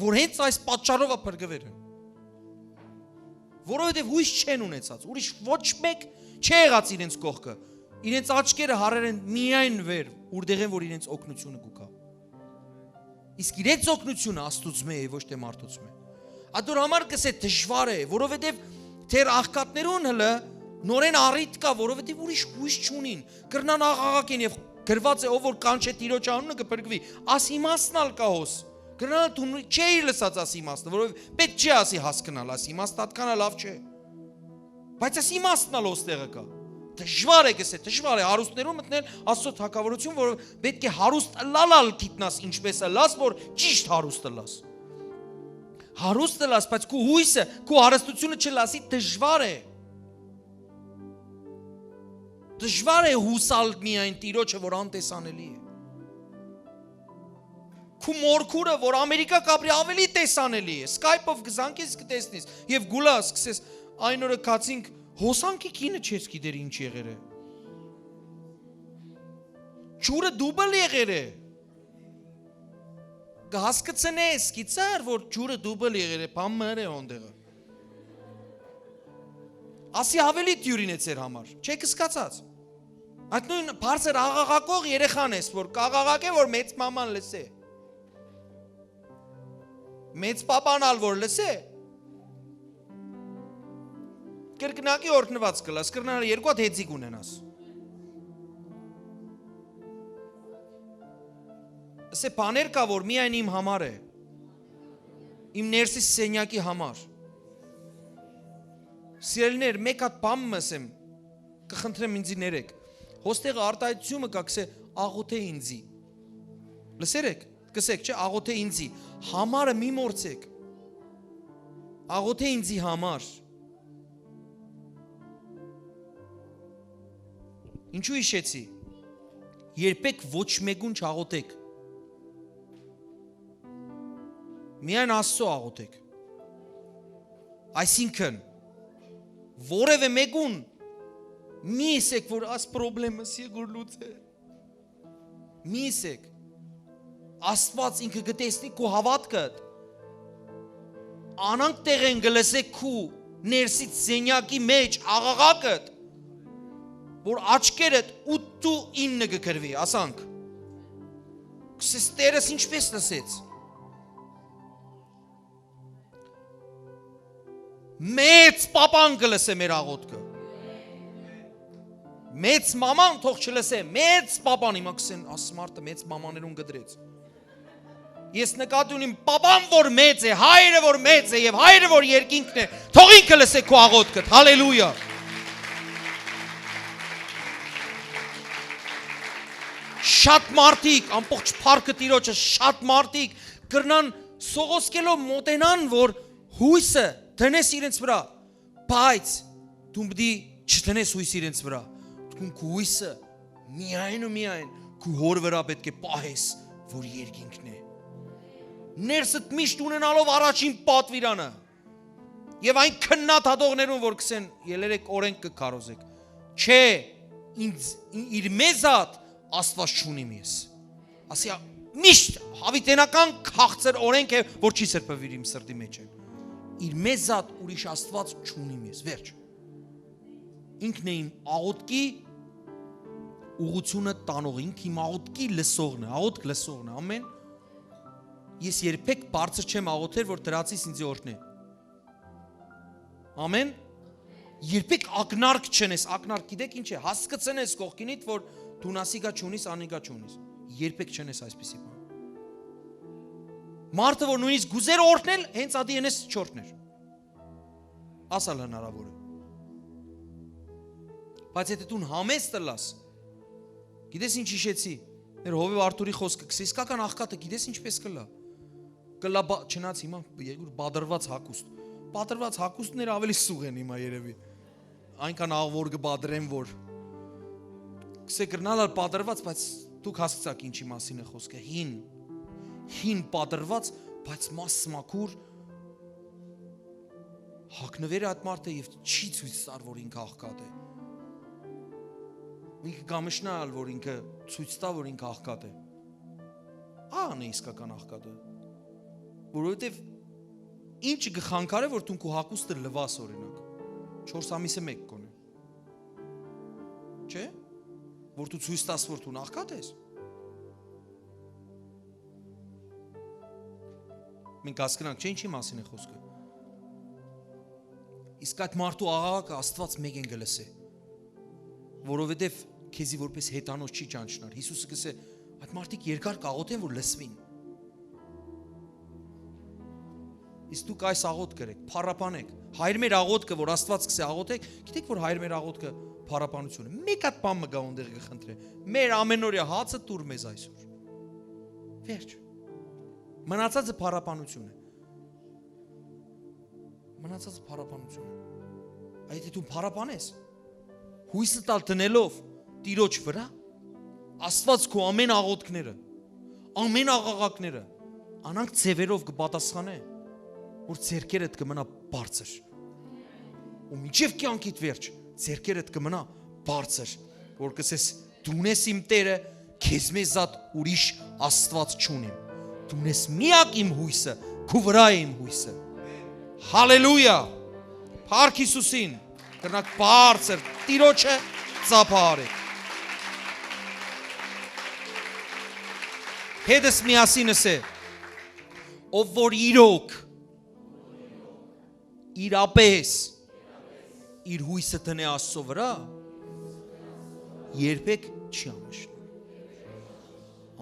որ հենց այս պատճառով ա փրկուեր են, որովհետեւ յոյս չեն ունեցած, ուրիշ ոչ մէկ չէ եղած իրենց կողքը, իրենց աչքերը հառեր են միայն վեր, ուրտեղէն որ իրենց օգնությունը կու գայ։ Իսկ իրենց օգնությունը Աստուծմէ է, ոչ թէ մարդուցմէ։ Ատոր համար կ'ըսէ դժուար է, որովհետեւ թեր աղքատներուն հլը նորէն առիթ կայ, որովհետեւ ուրիշ յոյս չունին, կրնան աղաղակեն եւ գրուած է. «Ով որ կանչէ Տիրոջ անունը կը փրկուի»։ Աս իմաստն ալ կայ հոս։ Կրնան դուն չէ իր լսած աս իմաստը, որովհետեւ պէտք չէ ասի հասկնալ, աս իմաստը ատքան ալ լաւ չէ։ Բայց աս իմաստն ալ հոս տեղը կայ։ Դժուար է, կ'ըսէ, դժուար է հարուստներուն մտնել Աստծո թագաւորութիւն, որ պէտք է հարուստ ըլլալ ալ գիտնաս, ինչպես ըլլաս, որ ճիշտ հարուստ ըլլաս։ Հարուստ ըլլաս, բայց քու յոյսը, քու հարստությունը չլասի, դժուար է։ Դժուար է յուսալ միայն Տիրոջը, որ անտեսանելի է։ Քու մորքուրը, որ Ամերիկա կապրի, ավելի տեսանելի է։ Skype-ով կզանգես, կտեսնես, եւ գուլա սկսես. «Այն օրը կացինք, հոսանքի կինը չես գիտեր ինչ եղեր է։ Ջուրը դուբլ եղեր է»։ Կհասկցնես, գիծար, որ ջուրը դուբլ եղեր է, բան մը էր է օնդեղը։ Ասի ավելի դիւրին է ձեր համար, չէ՞ք սկացած։ Այդ նոյն բարձր աղաղակող երեխան ես, որ կաղաղակե, որ մեծ մաման լսե։ Մեծ պապան ալ որ լսե, կրկնակի օրհնված կլաս, կրնալ երկու հատ հեծիկ ունենաս։ Ասե բաներ կա, որ միայն իմ համար է, իմ ներսիս սենյակի համար։ Սիրելիներ, մեկ հատ բան մը ասեմ, կխնդրեմ ինձի ներեք։ Հոստեղը արտահայտությունը կա, կսե աղոթե ինձի։ Լսեր եք, կսեք, չէ, աղոթե ինձի։ Համարը մի մորցեք։ Աղոթե ինձի համար։ Ինչու հիշեցի։ Երբեք ոչ մեկուն չաղոթեք։ Միայն Աստծո աղոթեք։ Այսինքն, որևէ մեկուն մի ասեք, որ աս պրոբլեմս եկուր լուծել։ Մի ասեք։ Աստուած ինքը կը տեսնի քու հաւատքդ։ Անանկ տեղէն կը լսէ քու ներսից սենեակի մէջ աղաղակդ, որ աչքերդ ութ ու իննը կը կռուի, ասանք։ Կսես Տերս ինչպէս լսեց։ Մեծ պապան կը լսէ մեր աղոթքը։ Մեծ մաման թող չլսէ, մեծ պապան, հիմա կսեն, «Աս մարդը մեծ մամաներուն կդրեց»։ Ես նկատի ունիմ պապան, որ մեծ է, հայրը, որ մեծ է, եւ հայրը, որ երկինքն է, թող ինքը լսէ քու աղոթքդ։ Հալելույա։ Շատ մարդիկ, ամբողջ փառքը Տիրոջը, շատ մարդիկ կրնան սողոսկելով մոտենան, որ հույսը դնես իրենց վրա, բայց դուն պիտի չդնես հույս իրենց վրա։ Դուն քու հույսը միայն ու միայն քու հոր վրա պէտք է պահես, որ երկինքն է։ Ներսդ միշտ ունենալով առաջին պատվիրանը եւ այն քննադատողներուն, որ կսեն, «Ելերեք օրենք կը քարոզեք»։ Չէ, ինձ, ին-, իր մեզատ Աստուած չունիմ ես։ Ասի, միշտ հավիտենական քաղցր օրենք է, որ չի սրբուիր իմ սրտի մեջ են։ Իր մեզատ ուրիշ Աստուած չունիմ ես, վերջ։ Ինքն է իմ աղոթքի ուղղությունը տանող, ինքը իմ աղոթքի լսողն է, աղոթք լսողն է, ամեն։ Ես երբեք բարձր չեմ աղոթեր, որ դրացիս ինձի օրհնէ։ Ամեն։ Երբեք ակնարկ չենես, ակնարկ գիտեք ինչ է, հասկցնես կողքինիդ, որ դուն ասիկա չունիս, անիկա չունիս։ Երբեք չենես այսպիսի բան։ Մարդը, որ նույնիսկ գուզեր օրհնել, հենց ատի ենես չորհներ։ Ասալ հնարավոր է։ Բայց եթե դուն համեստ ըլլաս, գիտես ինչ յիշեցի, մեր Հովեւ Արթուրի խոսքը կսի, իսկական աղքատը գիտես ինչպես կլա։ Կլա բա-, չնայած հիմա երկու պատրված հագուստ։ Պատրված հագուստները ավելի սուղ են հիմա երևի։ Այնքան աղ որ կպատրեն, որ կսե կրնալ ալ պատրված, բայց դուք հասկցաք ինչի մասին է խոսքը։ Հին, հին պատրված, բայց մաս մաքուր հագնվեր այդ մարդը եւ չի ցույց տար, որ ինքը աղքատ է։ Ինքը կամշնա ալ, որ ինքը ցույց տայ, որ ինքը աղքատ է։ Ան է իսկական աղքատը, որովհետեւ ինչը կը խանգարէ, որ դուն քու հագուստը լուաս, օրինակ, չորս ամիսը մէկ կոնե, չէ՞, որ դու ցույց տաս, որ դու աղքատ ես։ Մենք հասկնանք, չէ՞, ինչի մասին է խոսքը։ Իսկ այդ մարդու աղաղակը Աստուած մեկեն կը լսէ, որովհետեւ քեզի որպես հեթանոս չի ճանչնար։ Յիսուսը կսե, այդ մարդիկ երկար կաղոթեն, որ լսուին։ Իսկ դուք այս աղոթք կրեք, փառաբանեք։ Հայր մեր աղոթքը, որ Աստուած կսե աղոթեք, գիտեք, որ Հայր մեր աղոթքը փառաբանություն է։ Մեկ հատ բան մը կա, ոնտեղ կը խնդրէ. «Մեր ամենօրյա հացը տուր մեզ այսօր»։ Վերջ։ Մնացածը փառաբանություն է։ Մնացածը փառաբանություն է։ Այդ դու փառաբանես, հույսը տալ դնելով Տիրոջ վրա, Աստուած քու ամեն աղոթքները, ամեն աղաղակները, անանք ձևերով կը պատասխանէ, որ ձեռքերդ կը մնա բարձր։ Ու մինչև կյանքիդ վերջ ձեռքերդ կը մնա բարձր, որ կսես. «Դուն ես իմ Տերը, քեզմէ զատ ուրիշ Աստուած չունիմ։ Դուն ես միակ իմ հույսը, քու վրա է իմ հույսը»։ Հալելույա։ Փառք Յիսուսին։ Կրնակ բարձր Տիրոջը ծափահարեք։ Հետս միասին ասե. «Ով որ իրոք, իրապես իր հույսը դնէ Աստծո վրա, երբեք չի ամշնա»։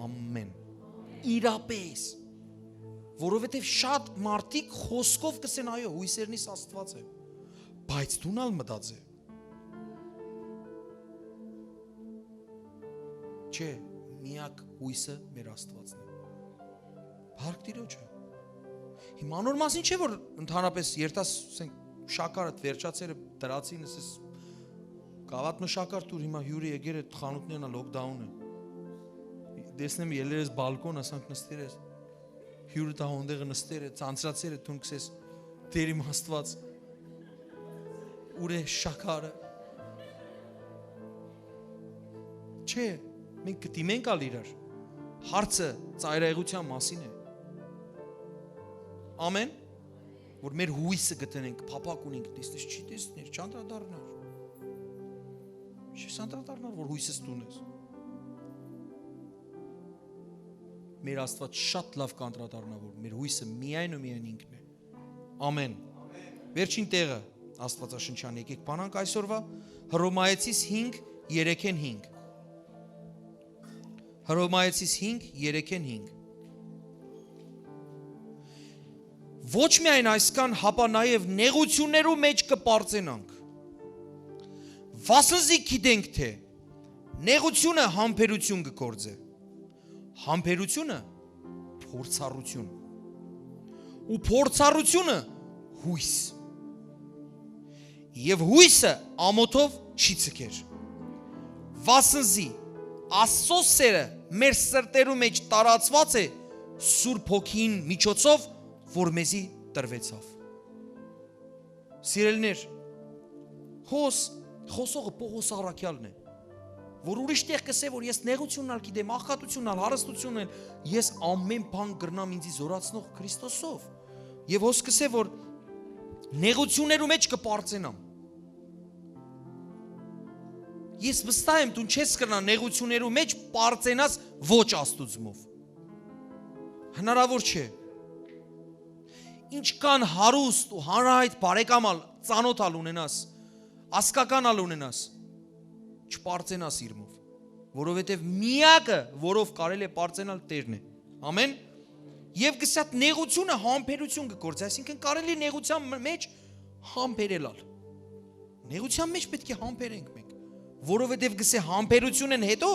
Ամեն։ Իրապես։ Որովհետև շատ մարդիկ խոսքով կսեն. «Այո, հույսերնիս Աստված է»։ Բայց դուն ալ մտածե. չէ, միակ հույսը մեր Աստվածն է։ Փառք Տիրոջը։ Հիմա անոր մասին չէ, որ ընդհանրապես երթաս, ասենք, շաքարդ վերջացերը դրացին, ասես, գավաթ մը շաքար տուր, հիմա հիւրը եկեր է, խանութներն ալ lockdown է։ Տեսնեմ, ելեր ես բալկոն, ասանք, նստեր ես, հիւրը տա հոնդեղը նստեր է, ցանցրացեր է, դուն կսես, «Տեր իմ Աստված, ուր է շաքարը»։ Չէ, մենք կդիմենք ալ իրար։ Հարցը ծայրայեղութեան մասին է։ Ամեն։ Որ մեր հոյսը կը դնենք, փափաք ունենք, տեսնես, չի տեսներ, չանդրադառնար։ Չես անդրադառնար, որ հոյսս դուն ես։ Մեր Աստուած շատ լաւ կանդրադառնայ, որ մեր հոյսը միայն ու միայն ինքն է։ Ամեն։ Վերջին տեղը Աստուածաշնչեան, եկեք բանանք այսօրվա, Հռոմայեցիս հինգ, երեքէն հինգ։ Հռոմայեցիս հինգ, երեքէն հինգ։ Ոչ միայն այսքան, հապա նաեւ նեղութիւններու մէջ կը պարծենանք, վասնզի գիտենք թէ նեղութիւնը համբերութիւն կը գործէ, համբերութիւնը փորձառութիւն, ու փորձառութիւնը՝ յոյս, եւ յոյսը ամօթով չի ձգեր, վասնզի Աստուծոյ սէրը մեր սրտերու մէջ տարածուած է Սուրբ Հոգին միջոցով, որ մեզի տրուեցաւ։ Սիրելիներ, հոս խօսողը Պօղոս առաքեալն է, որ ուրիշ տեղ կ'ըսէ, որ ես նեղութիւնն ալ գիտեմ, աղքատութիւնն ալ, հարստութիւնն ալ, ես ամէն բան կրնամ ինծի զօրացնող Քրիստոսով։ Եւ հոս կ'ըսէ, որ նեղութիւններու մէջ կը պարծենամ։ Ես վստահ եմ, դուն չես կրնար նեղութիւններու մէջ պարծենաս ոչ Աստուծմով։ Հնարաւոր չէ։ Ինչքան հարուստ ու հանրայայտ բարեկամ ալ, ծանօթ ալ ունենաս, ազգական ալ ունենաս, չպարծենաս իրմով, որովհետեւ միակը, որով կարելի է պարծենալ, Տերն է։ Ամեն։ Եւ կսա նեղութիւնը համբերութիւն կը գործ, այսինքն կարելի է նեղութեան մէջ համբերել ալ։ Նեղութեան մէջ պէտք է համբերենք մենք, որովհետեւ կսե համբերութիւնէն հետո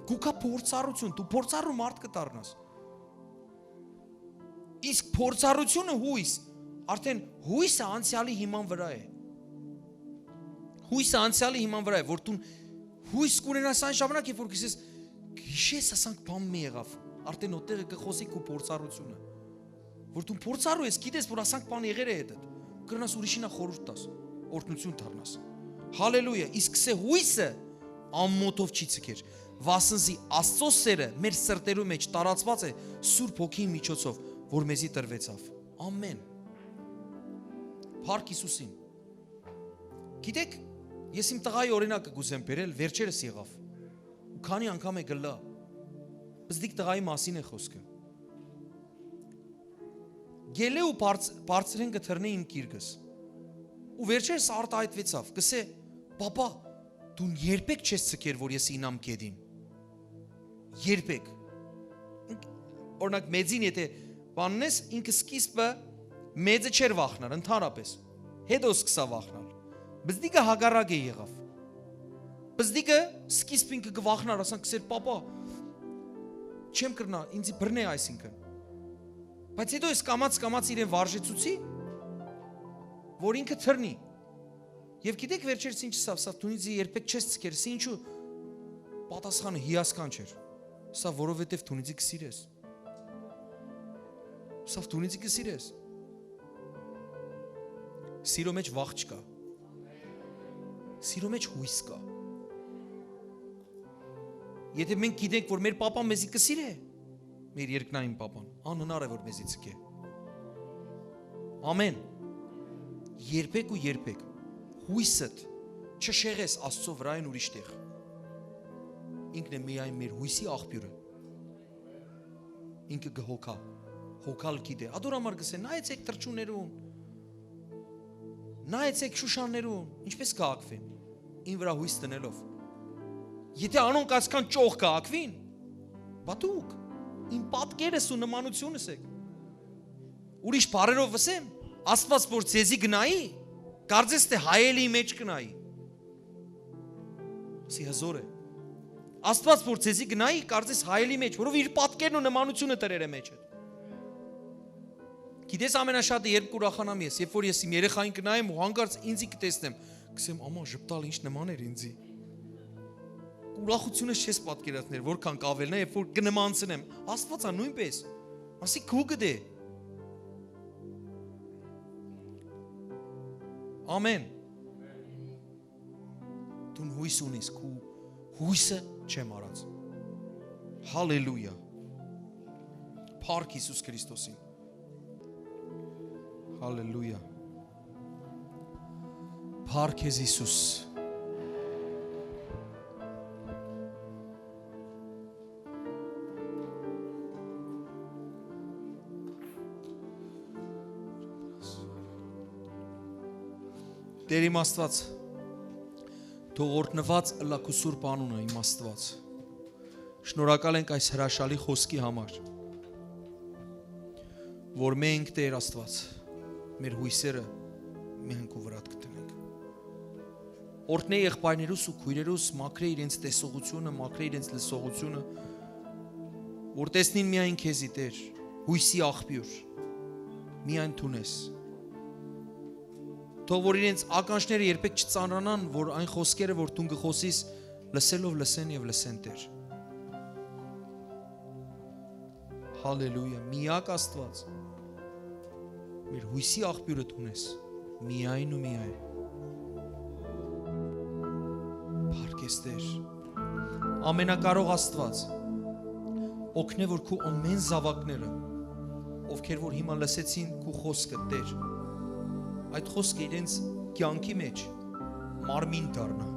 կուքա փորձառութիւն, դու փորձառու մարդ կը դառնաս։ Իսկ փորձառութիւնը յոյս, արդեն յոյսը անցեալի հիման վրայ է։ Յոյսը անցեալի հիման վրայ է, որ դուն յոյս կունենաս այն ժամանակ, երբ որ կսես, «Գիշես ասանք բան մի եղաւ», արդեն օտեղը կը խոզի քու փորձառութիւնը, որ դու փորձառու ես, գիտես, որ ասանք բան եղեր է հետդ, կրնաս ուրիշին ալ խորհուրդ տաս, օրհնութիւն դառնաս։ Հալելույա։ Իսկ սե յոյսը ամօթով չի ձգեր, վասնզի Աստուծոյ սէրը մեր սրտերու մէջ տարածուած է Սուրբ Հոգին միջոցով, որ մեզի տրուեցաւ։ Ամեն։ Փառք Յիսուսին։ Գիտեք, ես իմ տղայի օրինակը կ'ուզեմ բերել, վերջերս եղաւ, ու քանի անգամ է գլա, պզդիկ տղայի մասին է խոսքը։ Գելէ ու բարձ-, բարձրէն կը թռնէ իմ կիրկս։ Ու վերջերս արտայայտուեցաւ, կսե, «Պապա, դուն երբեք չես ձգեր, որ ես իյնամ գետին։ Երբեք»։ Ինք, օրինակ, մեծին եթե բաննես, ինքը սկիզբը մեծը չէր վախնար, ընդհանրապես։ Հետո սկսա վախնալ։ Պզդիկը հակառակ է եղաւ։ Պզդիկը սկիզբ ինքը կը վախնար, ասանք, կսեր, «Պապա, չեմ կրնա, ինձի բռնէ այսինքն»։ Բայց հետո ես կամաց-կամաց իրեն վարժեցուցի, որ ինքը թռնի։ Եւ գիտեք, վերջերս ինչ սա, սա դու ինձի երբեք չես ցկեր, սա ինչու պատասխանը հիասքանչ էր։ Սա որովհետեւ դու ինձի կսիրես։ Սա դու ինձի կսիրես։ Սիրո մեջ վախ չկա։ Սիրո մեջ յոյս կա։ Եթե մենք գիտենք, որ մեր Պապան մեզի կսիրէ, մեր երկնային Պապան, անհնար է, որ մեզի ցկէ։ Ամեն։ Երբեք ու երբեք յոյսդ չշեղես Աստծո վրայէն ուրիշ տեղ։ Ինքն է միայն մեր յոյսի աղբիւրը։ Ինքը կը հոգա, հոգալ գիտէ։ Ադոր համար կսե, նայեցեք թռչուններուն, նայեցեք շուշաններուն, ինչպես կը հագուին, ին վրայ յոյս դնելով։ Եթե անոնք այսքան ճոխ կը հագուին, բա դուք իմ պատկերս ու նմանությունս եք։ Ուրիշ բառերով վսեմ, Աստված որ ձեզի գնայի, կարծես թե հայելի մեջ գնայի։ Սի հզոր է։ Աստված որ ձեզի գնայի, կարծես հայելի մեջ, որով իր պատկերն ու նմանությունը դրեր է մեջ հետ։ Գիտես, ամենաշատը երբ կուրախանամ ես, երբ որ ես իմ երեխային կնայեմ ու հանկարծ ինձի կտեսնեմ, կսեմ, «Ամա, ժպտալ ինչ նման էր ինձի»։ Ուրախությունս չես պատկերացներ, որքան կավելնա, երբ որ կնմանցնեմ։ Աստվածա նույնպես։ Ասի քու գտե։ Ամեն։ Դուն յոյս ունիս, քու յոյսը չեմ արած։ Հալելույա։ Փառք Յիսուս Քրիստոսին։ Հալելույա։ Փառք քեզ, Յիսուս։ Տէր իմ Աստուած, թող օրհնուած ըլլայ քու սուրբ անունը, իմ Աստուած։ Շնորհակալ ենք այս հրաշալի խօսքի համար, որ մենք, Տէր Աստուած, մեր յոյսերը միայն քու վրադ կը դնենք։ Օրհնէ եղբայրներուս ու քոյրերուս, մաքրէ իրենց տեսողությունը, մաքրէ իրենց լսողությունը, որ տեսնին միայն քեզի, Տէր, յոյսի աղբիւր, միայն դուն ես։ Թող որ իրենց ականջները երբեք չծանրանան, որ այն խօսքերը, որ դուն կը խօսիս, լսելով լսեն եւ լսեն, Տէր։ Հալելույա, միակ Աստուած, մեր յոյսի աղբիւրը դուն ես, միայն ու միայն։ Փառք քեզ, Տէր։ Ամենակարող Աստուած, օգնէ որ քու ամէն զաւակները, ովքեր որ հիմա լսեցին քու խօսքը, Տէր, այդ խօսքը իրենց կեանքի մէջ մարմին դառնայ,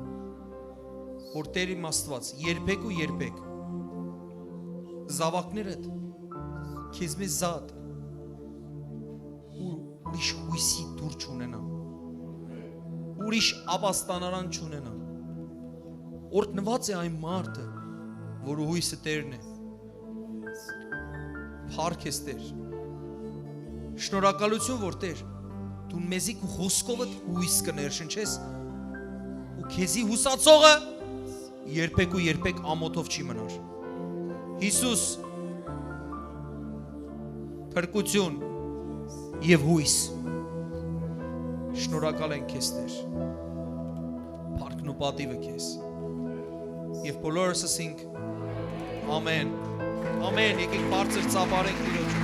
որ Տէր իմ Աստուած, երբեք ու երբեք զաւակներդ քեզմէ զատ ուրիշ յոյսի դուռ չունենան, ուրիշ ապաստանարան չունենան։ Օրհնուած է այն մարդը, որու յոյսը Տէրն է։ Փառք քեզ, Տէր։ Շնորհակալութիւն, որ, Տէր, դուն մեզի քու խօսքովդ յոյս կը ներշնչես ու քեզի յուսացողը երբեք ու երբեք ամօթով չի մնար։ Յիսուս, փրկութիւն եւ յոյս։ Շնորհակալ ենք քեզ, Տէր։ Փառքն ու պատիվը քեզ։ Եւ բոլորս ըսինք. Ամեն։ Ամեն։ Եկեք բարձր ծափարենք Տիրոջը։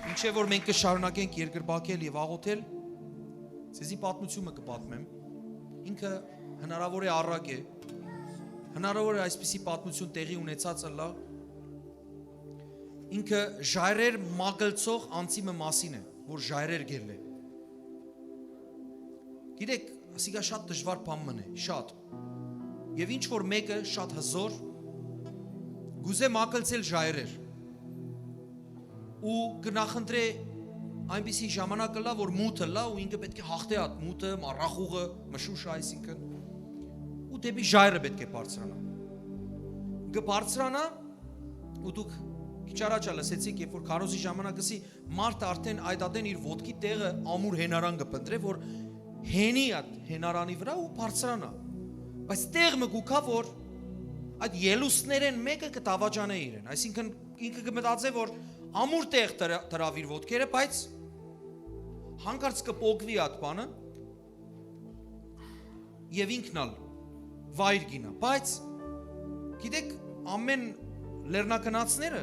Մինչեւ որ մենք կը շարունակենք երկրպագել եւ աղոթել, ձեզի պատմութիւն մը կը պատմեմ։ Ինքը հնարաւոր է առակ է, հնարաւոր է այսպիսի պատմութիւն տեղի ունեցած ըլլայ։ Ինքը ժայռեր մագլցող անձի մը մասին է, որ ժայռեր գերլէ։ Գիտեք, ասիկա շատ դժուար բան մըն է, շատ։ Եւ ինչ որ մէկը շատ հզոր, գուզե մագլցել ժայռեր։ Ու կը նախընտրէ այնպիսի ժամանակ ըլլայ, որ մութ ըլլայ ու ինքը պէտք է հաղթէ այդ մութը, մառախուղը, մշուշը, այսինքն, ու դէպի ժայռը պէտք է բարձրանայ։ Կը բարձրանայ, ու դուք քիչ առաջ ալ լսեցիք, երբ որ քարոզի ժամանակ ըսի, մարդը արդէն այդ ատեն իր ոտքի տեղը ամուր հենարան կը փնտրէ, որ հենի այդ հենարանի վրայ ու բարձրանայ։ Բայց տեղ մը կու գայ, որ այդ ելուստներէն մէկը կը դավաճանէ իրեն, այսինքն ինքը կը մտածէ, որ ամուր տեղ դրա-, դրաւ իր ոտքերը, բայց հանկարծ կը պոկուի այդ բանը, եւ ինքն ալ վայր կ'իյնայ։ Բայց, գիտեք, ամէն լեռնագնացները,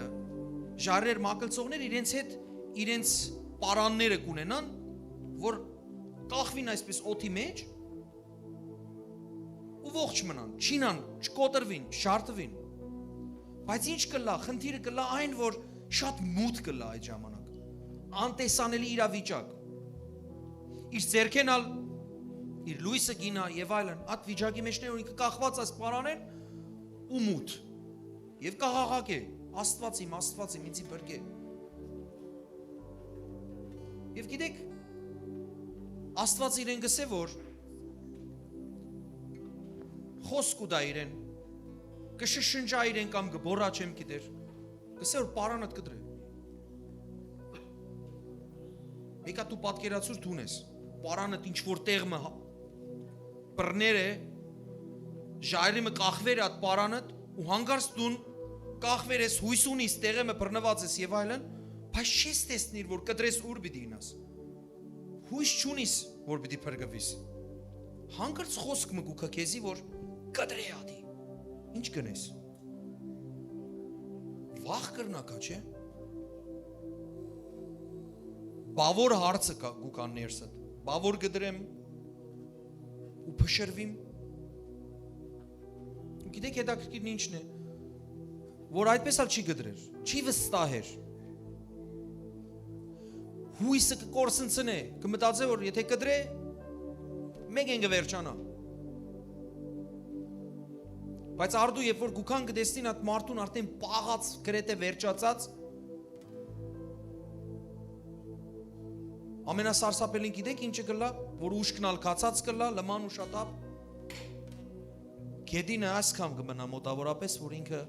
ժայռեր մագլցողները իրենց հետ իրենց պարանները կ'ունենան, որ կախուին այսպես օդի մեջ ու ողջ մնան, չիյնան, չկոտրուին, չջարդուին։ Բայց ինչ կ'ըլլայ, խնդիրը կ'ըլլայ այն, որ շատ մութ կ'ըլլայ այդ ժամանակ, անտեսանելի իրավիճակ։ Իր ձեռքէն ալ իր լոյսը կ'իյնայ եւ այլն, այդ վիճակի մեջն է, որ ինքը կախուած այս պարանէն ու մութ։ Եւ կ'աղաղակէ. «Աստուած իմ, Աստուած իմ, ինձի փրկէ»։ Եւ գիտեք, Աստուած իրեն կ'ըսէ, որ խօսք կու տայ իրեն, կը շշնջայ իրեն կամ կը բոռա, չեմ գիտեր, կ'ըսէ, որ պարանդ կտրէ։ Եկա դու պատկերացուր դուն ես, պարանդ ինչ որ տեղ մը հա-, բռներ է, ժայռի մը կախուեր է այդ պարանդ, ու հանկարծ դուն կախուեր ես, յոյս ունիս, տեղը մը բռնուած ես եւ այլն, բայց չես տեսնիր, որ կտրես ուր պիտի իյնաս։ Յոյս չունիս, որ պիտի փրկուիս։ Հանկարծ խօսք մը կու գայ քեզի, որ կտրէ ատի։ Ինչ կ'ընես։ Վախ կրնա գա, չէ՞։ Բաւոր հարցը կա, կու գան ներսդ։ Բաւոր կտրեմ ու փշրուիմ, Գիտեք, հետաքրքիրն ինչն է, որ այդպես ալ չի կտրեր, չի վստահեր։ Հույսը կը կորսնցնէ, կը մտածէ, որ եթե կտրէ, մեկէն կը վերջանայ։ Բայց արդու, երբ որ գուքան կը տեսնին այդ մարդուն արդեն պաղած, գրեթէ վերջացած, ամենասարսափելին գիտեք ինչը կլա, որ ուշքն ալ գացած կլա, լման ուշատապ։ Գետինը այսքան կը մնայ մոտաւորապէս, որ ինքը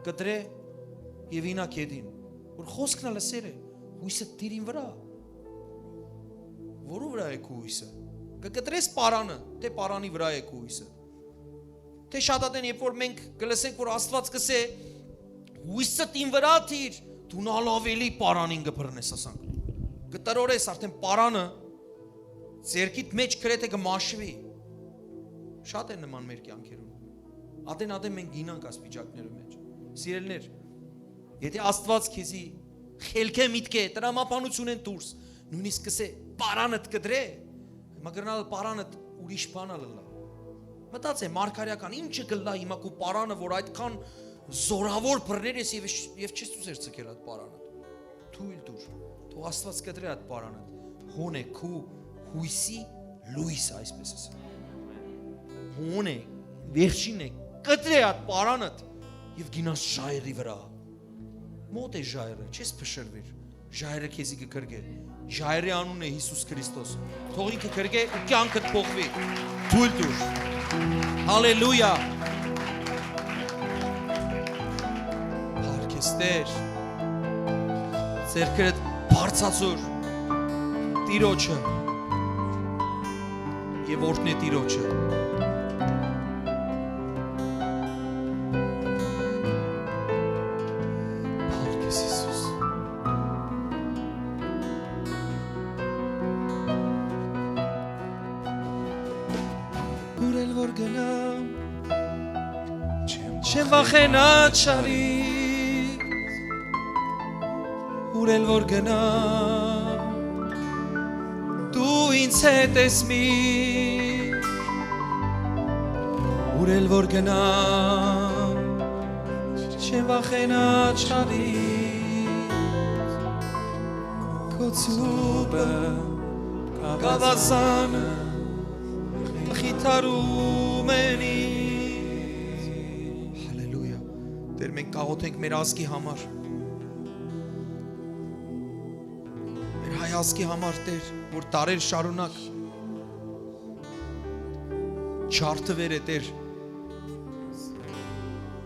կտրէ եւ ինա գետին, որ խօսքն ալ ըսեր է, հույսը դիրին վրա։ Որու վրա է քու հույսը։ Կը կտրես պարանը, թէ պարանի վրա է քու հույսը։ Թէ շատ ատեն, երբ որ մենք կը լսենք, որ Աստուած կ'ըսէ, հույսը դին վրա դիր, դուն ալ աւելի պարանին կը բռնես, ասանք։ Կը տրորես արդեն պարանը, ձերքիդ մէջ գրեթէ կը մաշուի։ Շատ է նման մեր կեանքերուն։ Ատեն, ատեն մենք գինանք այս վիճակներու մէջ։ Սիրելիներ, եթե Աստուած քեզի խելքէ միտքէ, տրամաբանութիւնէն դուրս, նոյնիսկ կ'ըսէ, պարանդ կտրէ, հիմա կրնալ պարանդ ուրիշ բան ալ ըլլայ։ Մտածէ, մարգարեական, ինչը կ'ըլլայ հիմա քու պարանը, որ այդքան զորաւոր բռներ ես եւ, եւ չես ուզեր ցկել այդ պարանը։ Թոյլ տուր, թող Աստուած կտրէ այդ պարանը։ Հոն է քու հույսի լոյսը, այսպես ասեմ։ Հոն է, վերջին է, կտրէ այդ պարանը եւ գինաս ժայռի վրա։ Մոտ է ժայռը, չես փշրուիր։ Ժայռը քեզի կը կրկէ։ Ժայռի անունն է Յիսուս Քրիստոս։ Թող ինքը կրկէ ու կեանքդ փոխուի։ Թոյլ տուր։ Հալելույա։ Փառք ես Տեր։ Ձեռքերդ բարձացուր Տիրոջը եւ օրհնէ Տիրոջը։ Փառք ես Յիսուս։ Ուր էլ որ գնամ, չեմ վախենա չարից։ Ուր էլ որ գնամ, դու ինձ հետ ես միշտ։ Ուր էլ որ գնամ, չեմ վախենա չարից։ Քո ծուպը կավազանը խիթարում են ինձ։ Հալելույա։ Տեր, մենք կաղոթենք մեր ազգի համար։ Մեր հայ ազգի համար, Տեր, որ դարեր շարունակ ջարդուեր է, Տեր։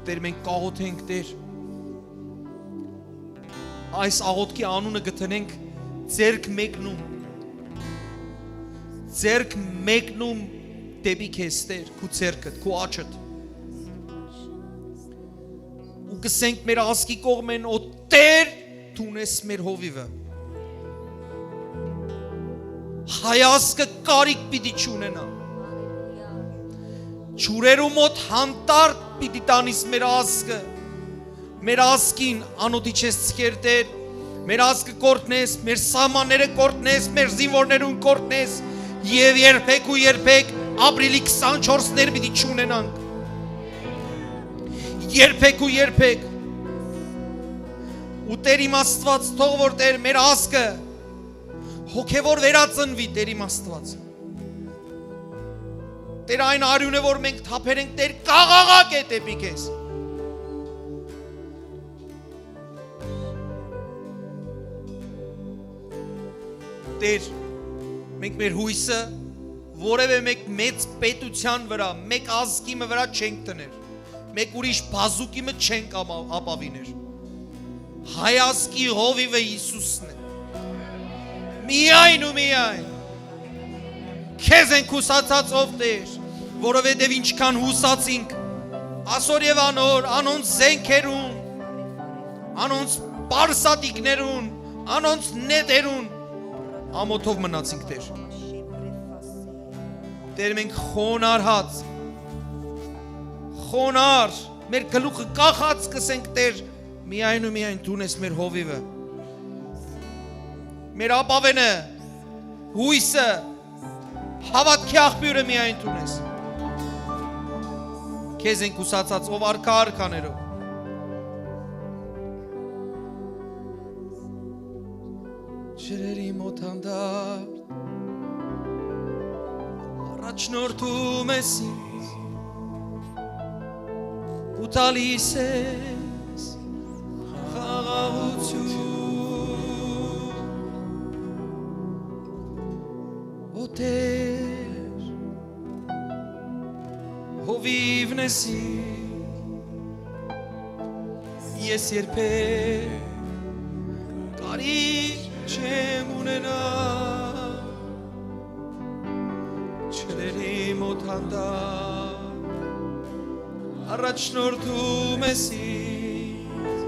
Տեր, մենք կաղոթենք, Տեր, այս աղոթքի անունը կը դնենք ձեռք մեկնում, ձեռք մեկնում դէպի քեզ, Տեր, քու ձեռքդ, քու աջդ։ Ու կ'ըսենք մեր ազգի կողմէն, օ Տեր, դուն ես մեր հովիվը։ Հայ ազգը կարիք պիտի չունենայ։ Ջուրերու մօտ հանդարտ պիտի տանիս մեր ազգը, մեր ազգին անօդի չես ցկեր, Տեր, մեր ազգը կորթնես, մեր սահմանները կորթնես, մեր զինուորներուն կորթնես, եւ երբեք ու երբեք ապրիլի քսանչորսներ պիտի չունենանք։ Երբեք ու երբեք։ Ու Տեր իմ Աստուած, թող որ, Տեր, մեր ազգը հոգեւոր վերածնուի, Տեր իմ Աստուած։ Տեր, այն արիւնը, որ մենք թափեր ենք, Տեր, կաղաղակ է դէպի քեզ։ Տեր, մենք մեր հույսը որեւէ մէկ մեծ պետութեան վրա, մէկ ազգի մը վրա չենք դներ, մէկ ուրիշ բազուկի մը չենք ապա-, ապաւիներ։ Հայ ազգի հովիվը Յիսուսն է։ Միայն ու միայն քեզ ենք յուսացած, ով Տեր, որովհետև ինչքան յուսացինք ասոր եւ անոր, անոնց զենքերուն, անոնց պարսատիկներուն, անոնց նետերուն, ամոթով մնացինք, Տեր։ Տեր, մենք խոնարհած, խոնար, մեր գլուխը կախած կ'ըսենք, Տեր, միայն ու միայն դուն ես մեր հովիվը, մեր ապավենը, հույսը, հաւատքի աղբիւրը միայն դուն ես։ քեզ ենք ուսացած, ով արքա արքաներով։ Ջրերի մոտ հանդարտ առաջնորդում ես ինձ ու տալիս ես խաղաղություն։ Օտեր, հովիվն ես իմ, ես երբեք կարիք չեմ ունենա։ Ջրերի մոտ հանդարտ առաջնորդում ես ինձ,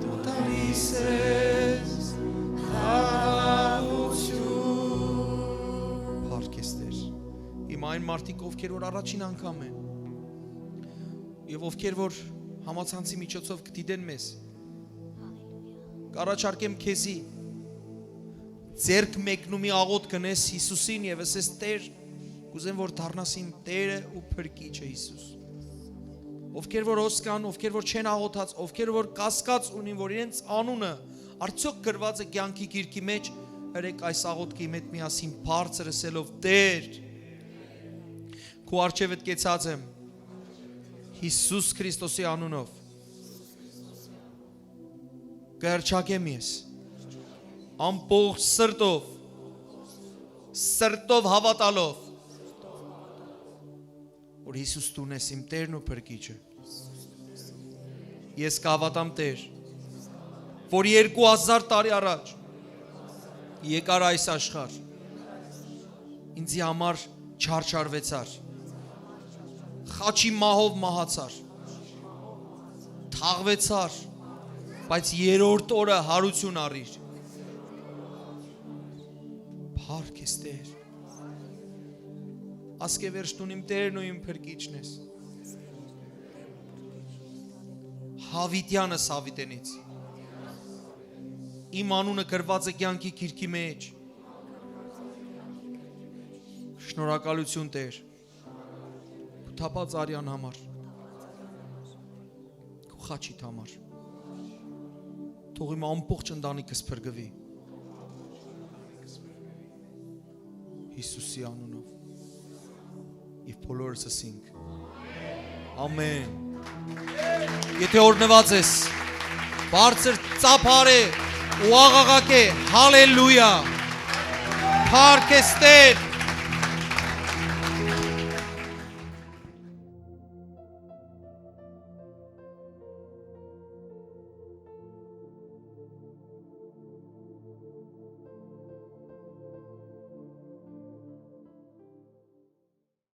դու տալիս ես խաղաղություն։ Փառք ես Տեր։ Հիմա այն մարդիկ, ովքեր որ առաջին անգամ են եւ ովքեր որ համացանցի միջոցով կդիտեն մեզ, կառաջարկեմ քեզի ձեռք մեկնումի աղոթք կ'ընես Յիսուսին եւ ըսես. «Տէր, կ'ուզեմ որ դառնաս իմ Տէրը ու Փրկիչը, Յիսուս»։ Ովքեր որ հոս կան, ովքեր որ չեն աղոթած, ովքեր որ կասկած ունին որ իրենց անունը արդյոք գրված է կեանքի գիրքի մէջ, հրեք այս աղոթքը իմ հետ միասին բարձր ըսելով. «Տէր, քու առջեւդ կեցած եմ Յիսուս Քրիստոսի անունով, կ'հռչակեմ ես ամբողջ սրտով, սրտով հաւատալով, որ Յիսուս դուն ես իմ Տէրն ու Փրկիչը։ Ես կհաւատամ, Տէր, որ երկու հազար տարի առաջ եկար այս աշխարհ, ինձի համար չարչարուեցար, խաչի մահով մահացար, թաղուեցար, բայց երրորդ օրը յարութիւն առիր»։ Փառք ես, Տէր։ Ասկէ վերջ դուն իմ Տէրն ու իմ Փրկիչն ես։ Յաւիտեանս յաւիտենից։ Իմ անունը գրված է կեանքի գիրքի մէջ։ Շնորհակալություն, Տէր, քու թափած արեան համար, քու խաչիդ համար։ Թող իմ ամբողջ ընտանիքս փրկուի Յիսուսի անունով։ Եւ բոլորս ըսինք. Ամեն։ Եթե օրհնուած ես, բարձր ծափարէ ու աղաղակէ. «Հալելույա»։ Փառք ես, Տէր,